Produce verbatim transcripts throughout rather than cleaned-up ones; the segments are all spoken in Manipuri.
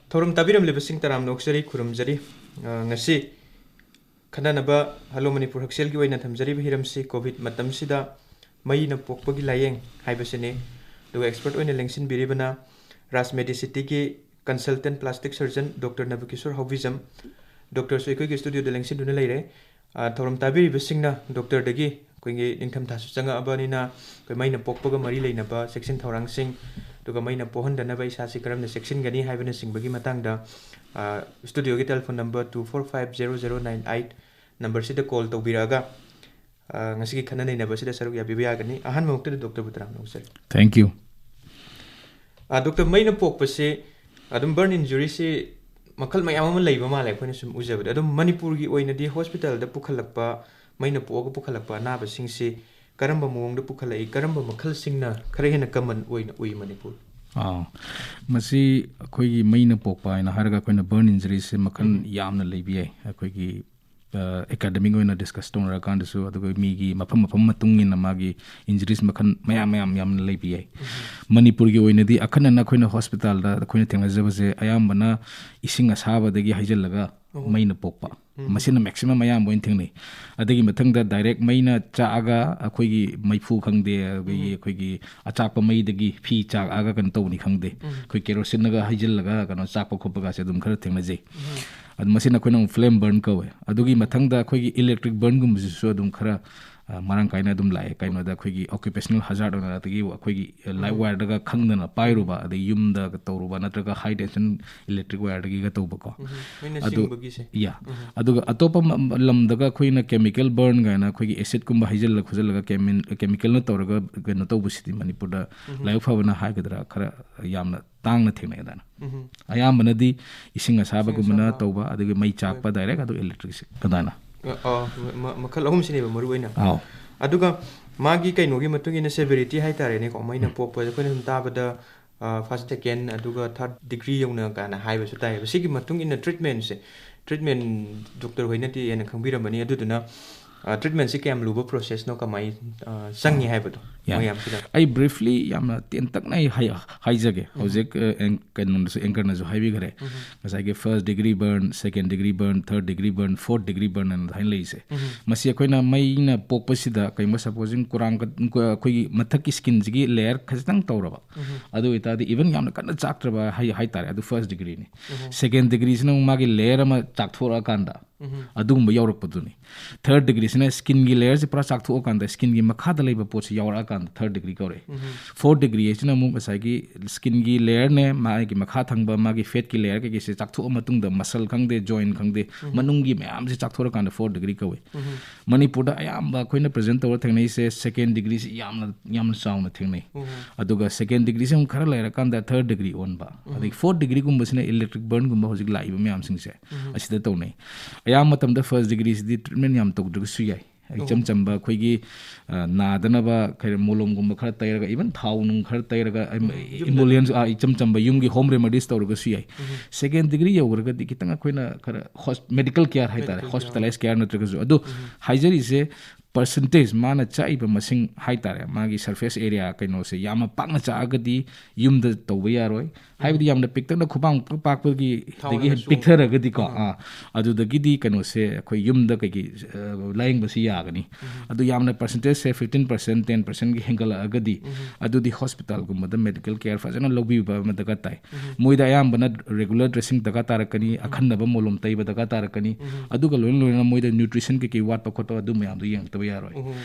ꯊꯧꯔꯝ ꯇꯥꯕꯤꯔꯝꯂꯤꯕꯁꯤꯡ ꯇꯔꯥꯝꯅ ꯑꯣꯛꯆꯔꯤ, ꯈꯨꯔꯨꯝꯖꯔꯤ꯫ ꯑ, ꯉꯁꯤ ꯈꯟꯅꯅꯕ ꯍꯜꯂꯣ ꯃꯅꯤꯄꯨꯔ ꯍꯛꯁꯦꯜꯒꯤ ꯑꯣꯏꯅ ꯊꯝꯖꯔꯤꯕ ꯍꯤꯔꯝꯁꯤ ꯀꯣꯚꯤꯗ ꯃꯇꯝꯁꯤꯗ ꯃꯩꯅ ꯄꯣꯛꯄꯒꯤ ꯂꯥꯏꯌꯦꯡ ꯍꯥꯏꯕꯁꯤꯅꯤ꯫ ꯑꯗꯨꯒ ꯑꯦꯛꯁꯄꯔꯠ ꯑꯣꯏꯅ ꯂꯦꯡꯁꯤꯟꯕꯤꯔꯤꯕꯅ ꯔꯥꯖ ꯃꯦꯗꯤꯁꯤꯇꯤꯒꯤ ꯀꯟꯁꯜꯇꯦꯟ ꯄ꯭ꯂꯥꯁꯇꯤꯛ ꯁꯔꯖꯟ ꯗꯣꯛꯇꯔ ꯅꯕꯀꯤꯁꯣꯔ ꯍꯥꯎꯕꯤꯖꯝ꯫ ꯗꯣꯛꯇꯔꯁꯨ ꯑꯩꯈꯣꯏꯒꯤ ꯁ꯭ꯇꯨꯗꯤꯑꯣꯗ ꯂꯦꯡꯁꯤꯟꯗꯨꯅ ꯂꯩꯔꯦ꯫ ꯑ, ꯊꯧꯔꯝ ꯇꯥꯕꯤꯔꯤꯕꯁꯤꯡꯅ ꯗꯣꯛꯇꯔꯗꯒꯤ ꯑꯩꯈꯣꯏꯒꯤ ꯅꯤꯡꯊꯝꯊꯥꯁꯨ ꯆꯪꯉꯛꯑꯕꯅꯤꯅ ꯑꯩꯈꯣꯏ ꯃꯩꯅ ꯄꯣꯛꯄꯒ ꯃꯔꯤ ꯂꯩꯅꯕ ꯆꯦꯛꯁꯤꯟ ꯊꯧꯔꯥꯡꯁꯤꯡ, ꯑꯗꯨꯒ ꯃꯩꯅ ꯄꯣꯛꯍꯟꯗꯅꯕ ꯏꯁꯥꯁꯤ ꯀꯔꯝꯅ ꯆꯦꯛꯁꯤꯟꯒꯅꯤ ꯍꯥꯏꯕꯅꯆꯤꯡꯕꯒꯤ ꯃꯇꯥꯡꯗ, ꯑ, ꯁ꯭ꯇꯨꯗꯤꯑꯣꯒꯤ telephone number two four five zero zero nine eight ꯅꯝꯕꯔꯁꯤꯗ ꯀꯣꯜ ꯇꯧꯕꯤꯔꯛꯑꯒ, ꯑ, ꯉꯁꯤꯒꯤ ꯈꯟꯅ ꯅꯩꯅꯕꯁꯤꯗ ꯁꯔꯨꯛ ꯌꯥꯕꯤꯕ ꯌꯥꯒꯅꯤ꯫ ꯑꯍꯥꯟꯕꯃꯛꯇꯗ ꯗꯣꯛꯇꯔꯕꯨ ꯇꯔꯥꯝꯅ ꯑꯣꯛꯆꯔꯤ꯫ Thank you. ꯑ, ꯗꯣꯛꯇꯔ, ꯃꯩꯅ ꯄꯣꯛꯄꯁꯤ ꯑꯗꯨꯝ ꯕꯔꯟ ꯏꯟꯖꯨꯔꯤꯁꯤ ꯃꯈꯜ ꯃꯌꯥꯝ ꯑꯃ ꯂꯩꯕ ꯃꯥꯜꯂꯦ ꯑꯩꯈꯣꯏꯅ ꯁꯨꯝ ꯎꯖꯕꯗ꯫ ꯑꯗꯨꯝ ꯃꯅꯤꯄꯨꯔꯒꯤ ꯑꯣꯏꯅꯗꯤ ꯍꯣꯁꯄꯤꯇꯥꯜꯗ ꯄꯨꯈꯠꯂꯛꯄ, ꯃꯩꯅ ꯄꯣꯛꯑꯒ ꯄꯨꯈꯠꯂꯛꯄ ꯑꯅꯥꯕꯁꯤꯡꯁꯤ ꯀꯔꯝꯕ ꯃꯑꯣꯡꯗ ꯄꯨꯈꯠꯂꯛꯏ? ꯀꯔꯝꯕ ꯃꯈꯜꯁꯤꯡꯅ ꯈꯔ ꯍꯦꯟꯅ ꯀꯃꯟ ꯑꯣꯏꯅ ꯎꯏ ꯃꯅꯤꯄꯨꯔ? ꯑꯥ, ꯃꯁꯤ ꯑꯩꯈꯣꯏꯒꯤ ꯃꯩꯅ ꯄꯣꯛꯄ ꯍꯥꯏꯅ ꯍꯥꯏꯔꯒ ꯑꯩꯈꯣꯏꯅ ꯕꯔꯟ ꯏꯟꯖꯨꯔꯤꯁꯦ ꯃꯈꯜ ꯎꯝ꯫ ꯌꯥꯝꯅ ꯂꯩꯕ ꯌꯥꯏ꯫ ꯑꯩꯈꯣꯏꯒꯤ, ꯑ, ꯑꯦꯀꯥꯗꯃꯤꯛ ꯑꯣꯏꯅ ꯗꯤꯁꯀꯁ ꯇꯧꯅꯔꯀꯥꯟꯗꯁꯨ, ꯑꯗꯨꯒ ꯃꯤꯒꯤ ꯃꯐꯝ ꯃꯐꯝ ꯃꯇꯨꯡ ꯏꯟꯅ ꯃꯥꯒꯤ ꯏꯟꯖꯨꯔꯤꯁ ꯃꯈꯜ ꯃꯌꯥꯝ ꯃꯌꯥꯝ ꯌꯥꯝꯅ ꯂꯩꯕ ꯌꯥꯏ꯫ ꯎꯝ꯫ ꯃꯅꯤꯄꯨꯔꯒꯤ ꯑꯣꯏꯅꯗꯤ ꯑꯈꯟꯅꯅ ꯑꯩꯈꯣꯏꯅ ꯍꯣꯁꯄꯤꯇꯥꯜꯗ ꯑꯩꯈꯣꯏꯅ ꯊꯦꯡꯅꯖꯕꯁꯦ ꯑꯌꯥꯝꯕꯅ ꯏꯁꯤꯡ ꯑꯁꯥꯕꯗꯒꯤ ꯍꯩꯖꯤꯜꯂꯒ ꯑꯣ꯫ ꯃꯩꯅ ꯄꯣꯛꯄ꯫ ꯎꯝ꯫ ꯃꯁꯤꯅ ꯃꯦꯛꯁꯤꯃꯝ ꯑꯌꯥꯝꯕ ꯑꯣꯏꯅ ꯊꯦꯡꯅꯩ꯫ ꯑꯗꯨꯒꯤ ꯃꯊꯪꯗ ꯗꯥꯏꯔꯦꯛ ꯃꯩꯅ ꯆꯥꯛꯑꯒ ꯑꯩꯈꯣꯏꯒꯤ ꯃꯩꯐꯨ ꯈꯪꯗꯦ, ꯑꯗꯒꯤ ꯎꯝ꯫ ꯑꯩꯈꯣꯏꯒꯤ ꯑꯆꯥꯛꯄ ꯃꯩꯗꯒꯤ ꯐꯤ ꯆꯥꯛꯑꯒ ꯀꯩꯅꯣ ꯇꯧꯕꯅꯤ ꯈꯪꯗꯦ, ꯎꯝ꯫ ꯑꯩꯈꯣꯏ ꯀꯦꯔꯣꯁꯤꯟꯅꯒ ꯍꯩꯖꯤꯜꯂꯒ ꯀꯩꯅꯣ ꯆꯥꯛꯄ ꯈꯣꯠꯄꯒꯁꯦ ꯑꯗꯨꯝ ꯈꯔ ꯊꯦꯡꯅꯖꯩ꯫ ꯎꯝ꯫ ꯑꯗꯨ ꯃꯁꯤꯅ ꯑꯩꯈꯣꯏꯅ ꯑꯃꯨꯛ ꯐ꯭ꯂꯦꯝ ꯕꯔꯟ ꯀꯧꯋꯦ꯫ ꯑꯗꯨꯒꯤ ꯃꯊꯪꯗ ꯑꯩꯈꯣꯏꯒꯤ ꯏꯂꯦꯛꯇ꯭ꯔꯤꯛ ꯕꯔꯟꯒꯨꯝꯕꯁꯤꯁꯨ ꯑꯗꯨꯝ ꯈꯔ, ꯑ, ꯃꯔꯥꯡ ꯀꯥꯏꯅ ꯑꯗꯨꯝ ꯂꯥꯛꯑꯦ꯫ ꯀꯩꯅꯣꯗ ꯑꯩꯈꯣꯏꯒꯤ ꯑꯣꯀ꯭ꯌꯨꯄꯦꯁꯅꯦꯜ ꯍꯖꯥꯔꯠ ꯑꯣꯏꯅ ꯑꯗꯒꯤ ꯑꯩꯈꯣꯏꯒꯤ ꯂꯥꯏꯠ ꯎꯝ꯫ ꯋꯥꯌꯔꯗꯒ ꯈꯪꯗꯅ ꯄꯥꯏꯔꯨꯕ, ꯑꯗꯩ ꯌꯨꯝꯗꯒ ꯇꯧꯔꯨꯕ, ꯅꯠꯇ꯭ꯔꯒ ꯍꯥꯏ ꯇꯦꯟꯁꯟ ꯏꯂꯦꯛꯇ꯭ꯔꯤꯛ ꯋꯥꯌꯔꯗꯒꯤꯒ ꯇꯧꯕꯀꯣ꯫ ꯎꯝ꯫ ꯃꯩꯅ ꯑꯗꯨ, ꯆꯤꯡꯕꯒꯤꯁꯦ꯫ ꯌꯥ꯫ ꯎꯝ꯫ ꯑꯗꯨꯒ ꯑꯇꯣꯞꯄ ꯃ-, ꯂꯝꯗꯒ ꯑꯩꯈꯣꯏꯅ ꯀꯦꯃꯤꯀꯦꯜ ꯕꯔꯟ ꯀꯥꯏꯅ ꯑꯩꯈꯣꯏꯒꯤ ꯑꯦꯁꯤꯠꯀꯨꯝꯕ ꯍꯩꯖꯤꯜꯂ ꯈꯣꯠꯆꯜꯂꯒ ꯀꯦꯃꯤꯟ-, ꯀꯦꯃꯤꯀꯦꯜꯅ ꯇꯧꯔꯒ ꯀꯩꯅꯣ ꯇꯧꯕꯁꯤꯗꯤ ꯃꯅꯤꯄꯨꯔꯗ ꯎꯝ꯫ ꯂꯥꯏꯕꯛ ꯐꯕꯅ ꯍꯥꯏꯒꯗ꯭ꯔꯥ ꯈꯔ ꯌꯥꯝꯅ ꯇꯥꯡꯅ ꯊꯦꯡꯅꯩ ꯑꯗꯨꯃꯥꯏꯅ꯫ ꯎꯝ꯫ ꯑꯌꯥꯝꯕꯅꯗꯤ ꯏꯁꯤꯡ ꯑꯁꯥꯕꯒꯨꯝꯕꯅ ꯏꯁꯤꯡ ꯑꯁꯥꯕ꯫ ꯇꯧꯕ, ꯑꯗꯨꯒ ꯃꯩ ꯆꯥꯛꯄ ꯍꯣꯏ꯫ ꯗꯥꯏꯔꯦꯛ, ꯑꯗꯨꯒ ꯏꯂꯦꯛꯇ꯭ꯔꯤꯛꯁꯤ ꯑꯗꯨꯃꯥꯏꯅ꯫ ꯑ, ꯑ, ꯃ-, ꯃꯈꯜ ꯑꯍꯨꯝꯁꯤꯅꯦꯕ ꯃꯔꯨ ꯑꯣꯏꯅ꯫ ꯑꯥꯎ꯫ ꯑꯗꯨꯒ ꯃꯥꯒꯤ ꯀꯩꯅꯣꯒꯤ ꯃꯇꯨꯡ ꯏꯟꯅ ꯁꯦꯚꯤꯔꯤꯇꯤ ꯍꯥꯏꯇꯥꯔꯦꯅꯦꯀꯣ, ꯃꯩꯅ ꯎꯝ꯫ ꯄꯣꯛꯄꯁꯦ ꯑꯩꯈꯣꯏꯅ ꯁꯨꯝ ꯇꯥꯕꯗ, ꯑ, ꯐꯥꯔꯁ, ꯁꯦꯀꯦꯟ, ꯑꯗꯨꯒ ꯊꯥꯔꯠ ꯗꯤꯒ꯭ꯔꯤ ꯌꯧꯅ ꯀꯥꯏꯅ ꯍꯥꯏꯕꯁꯨ ꯇꯥꯏꯌꯦꯕ꯫ ꯁꯤꯒꯤ ꯃꯇꯨꯡ ꯏꯟꯅ ꯇ꯭ꯔꯤꯠꯃꯦꯟꯁꯦ, ꯇ꯭ꯔꯤꯠꯃꯦꯟ ꯗꯣꯛꯇꯔ ꯍꯣꯏꯅꯗꯤ ꯍꯦꯟꯅ ꯈꯪꯕꯤꯔꯝꯃꯅꯤ꯫ ꯑꯗꯨꯗꯨꯅ, ꯑ, ꯇ꯭ꯔꯤꯠꯃꯦꯟꯁꯦ ꯀꯌꯥꯝ ꯂꯨꯕ ꯄ꯭ꯔꯣꯁꯦꯁꯅꯣ, ꯀꯃꯥꯏ, ꯑ, ꯆꯪꯉꯤ ꯍꯥꯏꯕꯗꯣ? ꯌꯥꯅꯤ꯫ ꯃꯌꯥꯝꯁꯤꯗ꯫ ꯑꯩ ꯕ꯭ꯔꯤꯐꯂꯤ ꯌꯥꯝꯅ ꯇꯦꯟꯇꯛꯅ ꯑꯩ ꯍꯥꯏ- ꯍꯥꯏꯖꯒꯦ꯫ ꯍꯧꯖꯤꯛ ꯑ, ꯑꯦꯡ- ꯀꯩꯅꯣꯅꯁꯨ, ꯑꯦꯡꯀꯔꯅꯁꯨ ꯍꯥꯏꯕꯤꯈ꯭ꯔꯦ꯫ ꯉꯁꯥꯏꯒꯤ first degree burn, second degree burn, third degree burn, fourth degree burn ꯑꯅ ꯍꯥꯏꯅ ꯂꯩꯔꯤꯁꯦ꯫ ꯃꯁꯤ ꯑꯩꯈꯣꯏꯅ ꯃꯩꯅ ꯄꯣꯛꯄꯁꯤꯗ ꯀꯩꯒꯨꯝꯕ, supposing, ꯀꯨꯔꯥꯡ ꯀ- ꯑꯩꯈꯣꯏꯒꯤ ꯃꯊꯛꯀꯤ skinꯁꯤꯒꯤ layer ꯈꯖꯤꯛꯇꯪ ꯇꯧꯔꯕ, ꯑꯗꯨ ꯑꯣꯏꯇꯥꯔꯗꯤ even ꯌꯥꯝꯅ ꯀꯟꯅ ꯆꯥꯛꯇ꯭ꯔꯕ ꯍꯥꯏ ꯍꯥꯏꯇꯥꯔꯦ, ꯑꯗꯨ first degreeꯅꯤ꯫ Second degreeꯁꯤꯅ ꯑꯃꯨꯛ ꯃꯥꯒꯤ layer ꯑꯃ ꯆꯥꯛꯊꯣꯔꯛꯑꯀꯥꯟꯗ ꯑꯗꯨꯒꯨꯝꯕ ꯌꯧꯔꯛꯄꯗꯨꯅꯤ꯫ Third degreeꯁꯤꯅ skinꯒꯤ layerꯁꯦ ꯄꯨꯔꯥ ꯆꯥꯛꯊꯣꯛꯑꯀꯥꯟꯗ skinꯒꯤ ꯃꯈꯥꯗ ꯂꯩꯕ ꯄꯣꯠꯁꯤ ꯌꯧꯔꯛꯑꯀꯥꯟꯗ third degree ꯀꯧꯔꯛꯑꯦ꯫ Fourth degree ꯍꯥꯏꯁꯤꯅ ꯑꯃꯨꯛ ꯉꯁꯥꯏꯒꯤ skinꯒꯤ layerꯅꯦ, ꯃꯥꯒꯤ ꯃꯈꯥ ꯊꯪꯕ ꯃꯥꯒꯤ fatꯀꯤ layer ꯀꯩꯀꯩꯁꯦ ꯆꯥꯛꯊꯣꯛꯑ ꯃꯇꯨꯡꯗ muscle ꯈꯪꯗꯦ, joint ꯈꯪꯗꯦ, ꯃꯅꯨꯡꯒꯤ ꯃꯌꯥꯝꯁꯦ ꯆꯥꯛꯊꯣꯔꯀꯥꯟꯗ fourth degree ꯀꯧꯏ꯫ ꯃꯅꯤꯄꯨꯔꯗ ꯑꯌꯥꯝꯕ ꯑꯩꯈꯣꯏꯅ present ꯇꯧꯔ ꯊꯦꯡꯅꯩꯁꯦ second degreeꯁꯤ ꯌꯥꯝꯅ, ꯌꯥꯝꯅ ꯆꯥꯎꯅ ꯊꯦꯡꯅꯩ꯫ ꯑꯗꯨꯒ second degreeꯁꯤ ꯑꯃꯨꯛ ꯈꯔ ꯂꯩꯔꯀꯥꯟꯗ third degree ꯑꯣꯟꯕ, ꯑꯗꯒꯤ fourth degreeꯒꯨꯝꯕꯁꯤꯅ electric burnꯒꯨꯝꯕ ꯍꯧꯖꯤꯛ ꯂꯥꯛꯏꯕ ꯃꯌꯥꯝꯁꯤꯡꯁꯦ ꯑꯁꯤꯗ ꯇꯧꯅꯩ꯫ ꯑꯌꯥꯝꯕ ꯃꯇꯝꯗ first degreeꯁꯤꯗꯤ treatment ꯌꯥꯝ ꯇꯧꯗ꯭ꯔꯒꯁꯨ ꯌꯥꯏ꯫ ꯏꯆꯝ ꯆꯝꯕ ꯑꯩꯈꯣꯏꯒꯤ, ꯑ, ꯅꯥꯗꯅꯕ ꯈꯔ ꯃꯣꯂꯣꯝꯒꯨꯝꯕ ꯈꯔ ꯇꯩꯔꯒ, even ꯊꯥꯎ ꯅꯨꯡ ꯈꯔ ꯇꯩꯔꯒ, emollient, ꯑ, ꯏꯆꯝ ꯆꯝꯕ ꯌꯨꯝꯒꯤ home remedies ꯇꯧꯔꯒꯁꯨ ꯌꯥꯏ꯫ Second degree ꯌꯧꯈ꯭ꯔꯒꯗꯤ ꯈꯤꯇꯪ ꯑꯩꯈꯣꯏꯅ ꯈꯔ ꯍꯣꯁ- medical care ꯍꯥꯏꯇꯥꯔꯦ, hospitalized care ꯅꯠꯇ꯭ꯔꯒꯁꯨ꯫ ꯑꯗꯨ ꯍꯥꯏꯖꯔꯤꯁꯦ percentage, ꯃꯥꯅ ꯆꯥꯛꯏꯕ ꯃꯁꯤꯡ ꯍꯥꯏꯇꯥꯔꯦ, ꯃꯥꯒꯤ surface area ꯀꯩꯅꯣꯁꯦ ꯌꯥꯝꯅ ꯄꯥꯛꯅ ꯆꯥꯛꯑꯒꯗꯤ ꯌꯨꯝꯗ ꯇꯧꯕ ꯌꯥꯔꯣꯏ꯫ ꯍꯥꯏꯕꯗꯤ ꯌꯥꯝꯅ ꯄꯤꯛꯇꯛꯅ ꯈꯨꯕꯥꯡ ꯄꯥꯛ- ꯄꯥꯛꯄꯒꯤ ꯊꯥꯎ ꯗꯒꯤ ꯍꯦꯟꯅ ꯍꯦꯟꯅ ꯄꯤꯛꯊꯔꯒꯗꯤꯀꯣ, ꯑꯥ, ꯑꯗꯨꯗꯒꯤꯗꯤ ꯀꯩꯅꯣꯁꯦ ꯑꯩꯈꯣꯏ ꯌꯨꯝꯗ ꯀꯩꯒꯤ, ꯑ, ꯂꯥꯌꯦꯡꯕꯁꯤ ꯌꯥꯒꯅꯤ꯫ ꯑꯗꯨ ꯌꯥꯝꯅ percentageꯁꯦ fifteen percent, ten percentꯒꯤ ꯍꯦꯟꯒꯠꯂꯛꯑꯒꯗꯤ, ꯑꯗꯨꯗꯤ hospitalꯒꯨꯝꯕꯗ medical care ꯐꯖꯅ ꯂꯧꯕꯤꯕ ꯑꯃ ꯗꯔꯀꯥꯔ ꯇꯥꯏ꯫ ꯃꯣꯏꯗ ꯑꯌꯥꯝꯕꯅ regular dressing ꯗꯔꯀꯥꯔ ꯇꯥꯔꯛꯀꯅꯤ, ꯑꯈꯟꯅꯕ ꯃꯣꯂꯣꯝ ꯇꯩꯕ ꯗꯔꯀꯥꯔ ꯇꯥꯔꯛꯀꯅꯤ, ꯑꯗꯨꯒ ꯂꯣꯏꯅ ꯂꯣꯏꯅꯅ ꯃꯣꯏꯗ nutrition ꯀꯩꯀꯩ ꯋꯥꯠꯄ ꯈꯣꯠꯄ ꯑꯗꯨ ꯃꯌꯥꯝꯗꯣ ꯌꯦꯡꯉꯛꯇꯕ ꯌꯥꯔꯣꯏ꯫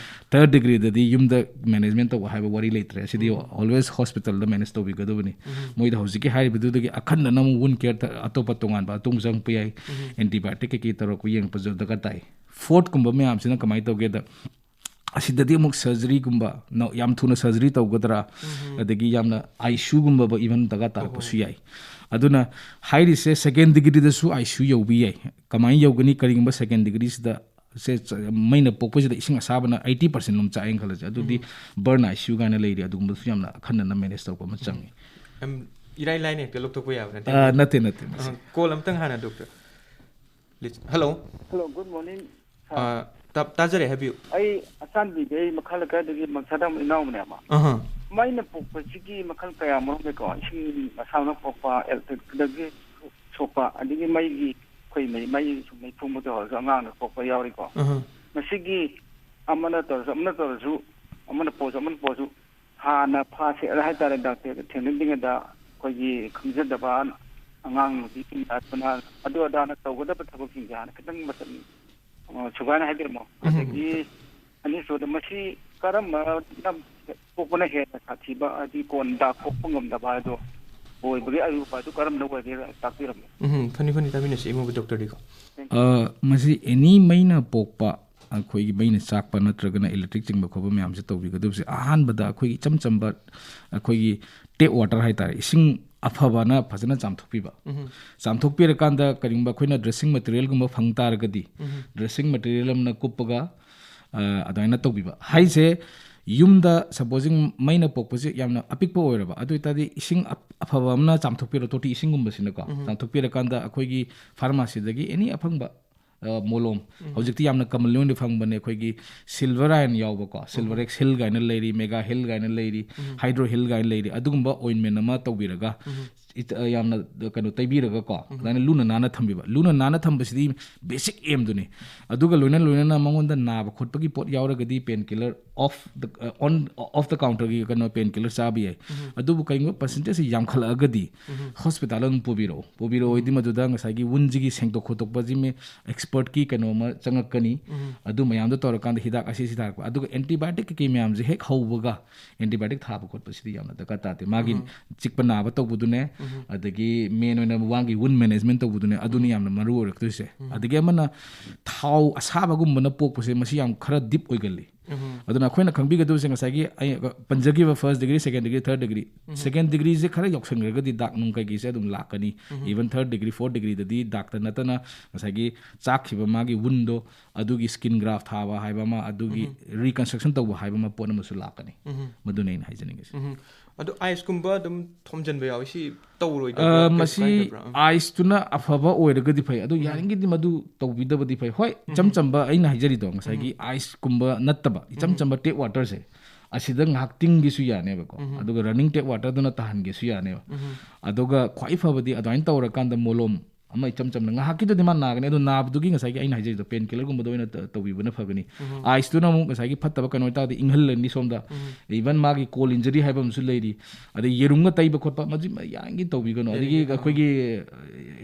Third degreeꯗꯗꯤ ꯌꯨꯝꯗ management ꯇꯧꯕ ꯍꯥꯏꯕ ꯋꯥꯔꯤ ꯂꯩꯇ꯭ꯔꯦ꯫ ꯁꯤꯗꯤ always hospitalꯗ manage ꯇꯧꯕꯤꯒꯗꯕꯅꯤ꯫ ꯃꯣꯏꯗ ꯍꯧꯖꯤꯛꯀꯤ ꯍꯥꯏꯔꯤꯕꯗꯨꯗꯒꯤ ꯑꯈꯟꯅꯅ ꯑꯃꯨꯛ wound care ꯇ-, ꯑꯇꯣꯞꯄ ꯇꯣꯉꯥꯟꯕ ꯑꯇꯣꯡ ꯆꯪꯉꯛꯄ ꯌꯥꯏ꯫ Antibiotic ꯀꯩꯀꯩ ꯇꯧꯔꯛꯄ ꯌꯦꯡꯉꯛꯄꯁꯨ ꯗꯔꯀꯥꯔ ꯇꯥꯏ꯫ Fourthꯀꯨꯝꯕ ꯃꯌꯥꯝꯁꯤꯅ ꯀꯃꯥꯏꯅ ꯇꯧꯒꯦꯗ, ꯑꯁꯤꯗꯗꯤ ꯑꯃꯨꯛ surgeryꯒꯨꯝꯕ, ꯅ-, ꯌꯥꯝ ꯊꯨꯅ surgery ꯇꯧꯒꯗ꯭ꯔꯥ, ꯑꯗꯒꯤ ꯌꯥꯝꯅ ICUꯒꯨꯝꯕ even ꯗꯔꯀꯥꯔ ꯇꯥꯔꯛꯄꯁꯨ ꯌꯥꯏ꯫ ꯑꯗꯨꯅ ꯍꯥꯏꯔꯤꯁꯦ second degreeꯗꯁꯨ ICU ꯌꯧꯕ ꯌꯥꯏ꯫ ꯀꯃꯥꯏꯅ ꯌꯧꯒꯅꯤ? ꯀꯔꯤꯒꯨꯝꯕ second degreeꯁꯤꯗ ꯁꯦ ꯆ-, ꯃꯩꯅ ꯄꯣꯛꯄꯁꯤꯗ ꯏꯁꯤꯡ ꯑꯁꯥꯕꯅ eighty percent ꯂꯣꯝ ꯆꯥꯛꯑꯦꯅ ꯈꯜꯂꯁꯦ, ꯑꯗꯨꯗꯤ burn ICU ꯀꯥꯏꯅ ꯂꯩꯔꯤ, ꯑꯗꯨꯒꯨꯝꯕꯁꯨ ꯌꯥꯝꯅ ꯑꯈꯟꯅꯅ manage ꯇꯧꯕ ꯑꯃ ꯆꯪꯉꯤ꯫ ꯌꯥꯝ ꯏꯔꯥꯏ ꯂꯥꯏꯅ ꯍꯦꯛꯇ ꯂꯧꯊꯣꯛꯄ ꯌꯥꯕ ꯅꯠꯇꯦ꯫ ꯑ, ꯅꯠꯇꯦ, ꯅꯠꯇꯦ, ꯃꯁꯤ꯫ ꯑ, call ꯑꯝꯇꯪ ꯍꯥꯟꯅ doctor꯫ Please. Hello꯫ Hello, good morning, sir. ꯑ, ꯇꯥ-, ꯇꯥꯖꯔꯦ, ꯍꯥꯏꯕꯤꯌꯨ꯫ ꯑꯩ ꯑꯆꯥꯟꯕꯤꯗꯤ ꯑꯩ ꯃꯈꯥ ꯂꯩꯀꯥꯏꯗꯒꯤ ꯃꯪꯁꯥꯗꯝ ꯏꯅꯥꯎꯕꯅꯦꯕ꯫ ꯑꯍ꯫ ꯃꯩꯅ ꯄꯣꯛꯄꯁꯤꯒꯤ ꯃꯈꯜ ꯀꯌꯥ ꯃꯔꯨꯝ ꯂꯩꯀꯣ, ꯏꯁꯤꯡ ꯃꯁꯥꯅ ꯄꯣꯛꯄ, ꯏꯂꯦꯛꯇ꯭ꯔꯤꯛꯇꯒꯤ ꯁꯣꯛꯄ, ꯑꯗꯒꯤ ꯃꯩꯒꯤ ꯑꯩꯈꯣꯏ ꯃꯩ ꯃꯩ ꯁꯨꯝ ꯃꯩ ꯐꯨꯡꯕꯗ ꯑꯣꯏꯔꯁꯨ ꯑꯉꯥꯡꯅ ꯄꯣꯛꯄ ꯌꯥꯎꯔꯤꯀꯣ꯫ ꯑꯍ꯫ ꯃꯁꯤꯒꯤ ꯑꯃꯅ ꯇꯧꯔꯁꯨ ꯑꯃꯅ ꯇꯧꯔꯁꯨ, ꯑꯃꯅ ꯄꯣꯛꯑꯁꯨ ꯑꯃꯅ ꯄꯣꯛꯑꯁꯨ, ꯍꯥꯟꯅ ꯐꯥꯁ ꯑꯦꯗ ꯍꯥꯏꯇꯥꯔꯦ, ꯗꯥꯛꯇꯔ ꯊꯦꯡꯅꯗ꯭ꯔꯤꯉꯩꯗ ꯑꯩꯈꯣꯏꯒꯤ ꯈꯪꯖꯗꯕ ꯑꯉꯥꯡ ꯅꯨꯄꯤꯁꯤꯡ ꯑꯗꯨꯅ ꯑꯗꯨ ꯑꯗꯥꯅ ꯇꯧꯒꯗꯕ ꯊꯕꯛꯁꯤꯡꯁꯦ ꯍꯥꯟꯅ ꯈꯤꯇꯪ ꯃꯇꯝ ꯑ, ꯁꯨꯒꯥꯏꯅ ꯍꯥꯏꯕꯤꯔꯝꯃꯣ꯫ ꯎꯝ꯫ ꯑꯗꯒꯤ ꯑꯅꯤꯁꯨꯕꯗ ꯃꯁꯤ ꯀꯔꯝꯕꯅ ꯄꯣꯛꯄꯅ ꯍꯦꯟꯅ ꯁꯥꯊꯤꯕ, ꯍꯥꯏꯗꯤ ꯀꯣꯟꯗ ꯄꯣꯛꯄ ꯉꯝꯗꯕ ꯍꯥꯏꯗꯣ ꯑꯣꯏꯕꯒꯤ ꯑꯔꯨꯕ ꯑꯗꯨ ꯀꯔꯝꯕꯅ ꯑꯣꯏꯒꯦ ꯇꯥꯛꯄꯤꯔꯝꯃꯣ꯫ ꯎꯝ, ꯐꯅꯤ, ꯐꯅꯤ, ꯇꯥꯃꯤꯟꯅꯁꯤ, ꯏꯃꯧꯒꯤ ꯗꯣꯛꯇꯔꯗꯤꯀꯣ꯫ ꯑ, ꯃꯁꯤ ꯑꯦꯅꯤ ꯃꯩꯅ ꯄꯣꯛꯄ, ꯑꯩꯈꯣꯏꯒꯤ ꯃꯩꯅ ꯆꯥꯛꯄ ꯅꯠꯇ꯭ꯔꯒꯅ ꯏꯂꯦꯛꯇ꯭ꯔꯤꯛ ꯆꯤꯡꯕ ꯈꯣꯠꯄ ꯃꯌꯥꯝꯁꯦ ꯇꯧꯕꯤꯒꯗꯕꯁꯦ, ꯑꯍꯥꯟꯕꯗ ꯑꯩꯈꯣꯏꯒꯤ ꯏꯆꯝ ꯆꯝꯕ, ꯑꯩꯈꯣꯏꯒꯤ ꯇꯦꯞ ꯋꯥꯇꯔ ꯍꯥꯏꯇꯥꯔꯦ, ꯏꯁꯤꯡ ꯑꯐꯕꯅ ꯐꯖꯅ ꯆꯥꯝꯊꯣꯛꯄꯤꯕ꯫ ꯆꯥꯝꯊꯣꯛꯄꯤꯔꯀꯥꯟꯗ ꯀꯔꯤꯒꯨꯝꯕ ꯑꯩꯈꯣꯏꯅ ꯗ꯭ꯔꯦꯁꯤꯡ ꯃꯦꯇꯔꯤꯌꯦꯜꯒꯨꯝꯕ ꯐꯪ ꯇꯥꯔꯒꯗꯤ, ꯗ꯭ꯔꯦꯁꯤꯡ ꯃꯦꯇꯔꯤꯌꯦꯜ ꯑꯃꯅ ꯀꯨꯞꯄꯒ, ꯑ, ꯑꯗꯨꯃꯥꯏꯅ ꯇꯧꯕꯤꯕ ꯍꯥꯏꯁꯦ, ꯌꯨꯝꯗ ꯁꯄꯣꯖꯤꯡ ꯃꯩꯅ ꯄꯣꯛꯄꯁꯦ ꯌꯥꯝꯅ ꯑꯄꯤꯛꯄ ꯑꯣꯏꯔꯕ, ꯑꯗꯨ ꯑꯣꯏꯇꯥꯔꯗꯤ ꯏꯁꯤꯡ ꯑꯞ-, ꯑꯐꯕ ꯑꯃꯅ ꯆꯥꯝꯊꯣꯛꯄꯤꯔꯣ, ꯇꯣꯇꯤ ꯏꯁꯤꯡꯒꯨꯝꯕꯁꯤꯅꯀꯣ꯫ ꯆꯥꯝꯊꯣꯛꯄꯤꯔꯀꯥꯟꯗ ꯑꯩꯈꯣꯏꯒꯤ ꯐꯥꯔꯃꯥꯁꯤꯗꯒꯤ ꯑꯦꯅꯤ ꯑꯐꯪꯕ, ꯑ, ꯃꯣꯂꯣꯝ, ꯍꯧꯖꯤꯛꯇꯤ ꯌꯥꯝꯅ ꯀꯃꯟꯂꯤ ꯑꯣꯏꯅ ꯐꯪꯕꯅꯦ, ꯑꯩꯈꯣꯏꯒꯤ ꯁꯤꯜꯚꯔ ꯑꯥꯏꯟ ꯌꯥꯎꯕꯀꯣ, ꯁꯤꯜꯚꯔ ꯑꯦꯛꯁ ꯍꯤꯜ ꯀꯥꯏꯅ ꯂꯩꯔꯤ, ꯃꯦꯒꯥ ꯍꯤꯜ ꯀꯥꯏꯅ ꯂꯩꯔꯤ, ꯍꯥꯏꯗ꯭ꯔꯣ ꯍꯤꯜ ꯀꯥꯏꯅ ꯂꯩꯔꯤ, ꯑꯗꯨꯒꯨꯝꯕ ꯑꯣꯏꯟꯃꯦꯟ ꯑꯃ ꯇꯧꯕꯤꯔꯒ, ꯏꯠ-, ꯑ, ꯌꯥꯝꯅ ꯀꯩꯅꯣ ꯇꯩꯕꯤꯔꯒꯀꯣ, ꯑꯗꯨꯃꯥꯏꯅ ꯂꯨꯅ ꯅꯥꯟꯅ ꯊꯝꯕꯤꯕ꯫ ꯂꯨꯅ ꯅꯥꯟꯅ ꯊꯝꯕꯁꯤꯗꯤ ꯕꯦꯁꯤꯛ ꯑꯦꯝꯗꯨꯅꯤ꯫ ꯑꯗꯨꯒ ꯂꯣꯏꯅ ꯂꯣꯏꯅꯅ ꯃꯉꯣꯟꯗ ꯅꯥꯕ ꯈꯣꯠꯄꯒꯤ ꯄꯣꯠ ꯌꯥꯎꯔꯒꯗꯤ pain killer of the, on, of the ꯀꯥꯎꯟꯇꯔꯒꯤ ꯀꯩꯅꯣ ꯄꯦꯟ ꯀꯤꯂꯔ ꯆꯥꯕ ꯌꯥꯏ꯫ ꯑꯗꯨꯕꯨ ꯀꯩꯒꯨꯝꯕ ꯄꯔꯁꯦꯟꯇꯦꯖꯁꯤ ꯌꯥꯝꯈꯠꯂꯛꯑꯒꯗꯤ ꯍꯣꯁꯄꯤꯇꯥꯜ ꯑꯗꯨꯝ ꯄꯨꯕꯤꯔꯛꯑꯣ꯫ ꯄꯨꯕꯤꯔꯛꯑꯣꯗꯤ ꯃꯗꯨꯗ ꯉꯁꯥꯏꯒꯤ ꯋꯨꯟꯁꯤꯒꯤ ꯁꯦꯡꯗꯣꯛ ꯈꯣꯠꯇꯣꯛꯄꯁꯤ ꯃꯤ ꯑꯦꯛꯁꯄꯔꯠꯀꯤ ꯀꯩꯅꯣ ꯑꯃ ꯆꯪꯉꯛꯀꯅꯤ꯫ ꯑꯗꯨ ꯃꯌꯥꯝꯗꯣ ꯇꯧꯔꯀꯥꯟꯗ ꯍꯤꯗꯥꯛ ꯑꯁꯤ ꯁꯤ ꯊꯥꯔꯛꯄ꯫ ꯑꯗꯨꯒ ꯑꯦꯟꯇꯤꯕꯥꯌꯣꯇꯤꯛ ꯀꯩꯀꯩ ꯃꯌꯥꯝꯁꯦ ꯍꯦꯛ ꯍꯧꯕꯒ ꯑꯦꯟꯇꯤꯕꯥꯌꯣꯇꯤꯛ ꯊꯥꯕ ꯈꯣꯠꯄꯁꯤꯗꯤ ꯌꯥꯝꯅ ꯗꯔꯀꯥꯔ ꯇꯥꯗꯦ꯫ ꯃꯥꯒꯤ ꯆꯤꯛꯄ ꯅꯥꯕ ꯇꯧꯕꯗꯨꯅꯦ, ꯑꯗꯒꯤ ꯃꯦꯟ ꯑꯣꯏꯅ ꯋꯥꯡꯒꯤ ꯋꯨꯟ ꯃꯦꯅꯦꯖꯃꯦꯟ ꯇꯧꯕꯗꯨꯅꯦ, ꯑꯗꯨꯅꯤ ꯌꯥꯝꯅ ꯃꯔꯨ ꯑꯣꯏꯔꯛꯇꯣꯏꯁꯦ꯫ ꯑꯗꯒꯤ ꯑꯃꯅ ꯊꯥꯎ ꯑꯁꯥꯕꯒꯨꯝꯕꯅ ꯄꯣꯛꯄꯁꯦ, ꯃꯁꯤ ꯌꯥꯝ ꯈꯔ ꯗꯤꯞ ꯑꯣꯏꯒꯜꯂꯤ꯫ ꯑꯗꯨꯅ ꯑꯩꯈꯣꯏꯅ ꯈꯪꯕꯤꯒꯗꯕꯁꯦ ꯉꯁꯥꯏꯒꯤ ꯑꯩ ꯄꯟꯖꯈꯤꯕ ꯐꯥꯔꯁ ꯗꯤꯒ꯭ꯔꯤ, ꯁꯦꯀꯦꯟ ꯗꯤꯒ꯭ꯔꯤ, ꯊꯥꯔꯠ ꯗꯤꯒ꯭ꯔꯤ, ꯁꯦꯀꯦꯟ ꯗꯤꯒ꯭ꯔꯤꯁꯦ ꯈꯔ ꯌꯥꯎꯁꯟꯈ꯭ꯔꯒꯗꯤ ꯗꯥꯛ ꯅꯨꯡ ꯀꯩꯀꯩꯁꯦ ꯑꯗꯨꯝ ꯂꯥꯛꯀꯅꯤ꯫ ꯏꯚꯟ ꯊꯥꯔꯠ ꯗꯤꯒ꯭ꯔꯤ, ꯐꯣꯔꯠ ꯗꯤꯒ꯭ꯔꯤꯗꯗꯤ ꯗꯥꯛꯇ ꯅꯠꯇꯅ ꯉꯁꯥꯏꯒꯤ ꯆꯥꯛꯈꯤꯕ ꯃꯥꯒꯤ ꯋꯨꯟꯗꯣ, ꯑꯗꯨꯒꯤ ꯁ꯭ꯀꯤꯟ ꯒ꯭ꯔꯥꯐ ꯊꯥꯕ ꯍꯥꯏꯕ ꯑꯃ, ꯑꯗꯨꯒꯤ ꯔꯤꯀꯟꯁꯇ꯭ꯔꯛꯁꯟ ꯇꯧꯕ ꯍꯥꯏꯕ ꯑꯃ, ꯄꯣꯠ ꯑꯃꯁꯨ ꯂꯥꯛꯀꯅꯤ꯫ ꯃꯗꯨꯅꯤ ꯑꯩꯅ ꯍꯥꯏꯖꯅꯤꯡꯉꯤꯁꯦ꯫ ꯎꯝ꯫ ꯑꯗꯣ ice ꯀꯨꯝꯕ ꯑꯗꯨꯝ ꯊꯣꯝꯖꯤꯟꯕ ꯌꯥꯎꯋꯤ, ꯁꯤ ꯇꯧꯔꯣꯏꯗꯕ꯭ꯔꯥ? ꯑ, ꯀꯩꯁꯨ ꯃꯁꯤ ꯀꯥꯏꯗꯕ꯭ꯔꯥ? ꯎꯝ꯫ Ice ꯇꯨꯅ ꯑꯐꯕ ꯑꯣꯏꯔꯒꯗꯤ ꯐꯩ, ꯑꯗꯣ ꯎꯝ꯫ ꯌꯥꯔꯤꯉꯩꯗꯤ ꯃꯗꯨ ꯇꯧꯕꯤꯗꯕꯗꯤ ꯐꯩ꯫ ꯍꯣꯏ, ꯏꯆꯝ ꯎꯝ꯫ ꯆꯝꯕ ꯑꯩꯅ ꯍꯥꯏꯖꯔꯤꯗꯣ, ꯉꯁꯥꯏꯒꯤ ꯎꯝ꯫ Ice ꯀꯨꯝꯕ ꯅꯠꯇꯕ ꯏꯆꯝ ꯎꯝ꯫ ꯆꯝꯕ tap water ꯁꯦ, ꯑꯁꯤꯗ ꯉꯥꯏꯍꯥꯛ ꯇꯤꯡꯒꯦꯁꯨ ꯌꯥꯅꯦꯕꯀꯣ꯫ ꯎꯝ꯫ ꯑꯗꯨꯒ running tap water ꯗꯨꯅ ꯇꯥꯍꯟꯒꯦꯁꯨ ꯌꯥꯅꯦꯕ꯫ ꯎꯝ꯫ ꯑꯗꯨꯒ ꯈ꯭ꯋꯥꯏ ꯐꯕꯗꯤ ꯑꯗꯨꯃꯥꯏꯅ ꯇꯧꯔꯀꯥꯟꯗ ꯃꯣꯂꯣꯝ ꯑꯃ ꯏꯆꯝ ꯆꯝꯅ, ꯉꯥꯏꯍꯥꯛꯀꯤꯗꯨꯗꯤ ꯃꯥ ꯅꯥꯒꯅꯤ, ꯑꯗꯣ ꯅꯥꯕꯗꯨꯒꯤ ꯉꯁꯥꯏꯒꯤ ꯑꯩꯅ ꯍꯥꯏꯖꯔꯤꯗꯣ, pain killer ꯒꯨꯝꯕꯗ ꯑꯣꯏꯅ ꯇ-, ꯇꯧꯕꯤꯕꯅ ꯐꯒꯅꯤ꯫ ꯎꯝ꯫ Ice ꯇꯨꯅ ꯑꯃꯨꯛ ꯉꯁꯥꯏꯒꯤ ꯐꯠꯇꯕ ꯀꯩꯅꯣ ꯑꯣꯏꯇꯥꯔꯗꯤ ꯏꯪꯍꯜꯂꯅꯤ ꯁꯣꯝꯗ꯫ ꯎꯝ꯫ Even ꯃꯥꯒꯤ cold injury ꯍꯥꯏꯕ ꯑꯃꯁꯨ ꯂꯩꯔꯤ, ꯑꯗꯩ ꯌꯦꯔꯨꯝꯒ ꯇꯩꯕ ꯈꯣꯠꯄ, ꯃꯁꯤ ꯃ-, ꯌꯥꯔꯤꯉꯩ ꯇꯧꯕꯤꯒꯅꯨ꯫ ꯌꯥꯔꯤꯉꯩ, ꯑꯗꯒꯤ ꯑꯥ꯫ ꯑꯩꯈꯣꯏꯒꯤ,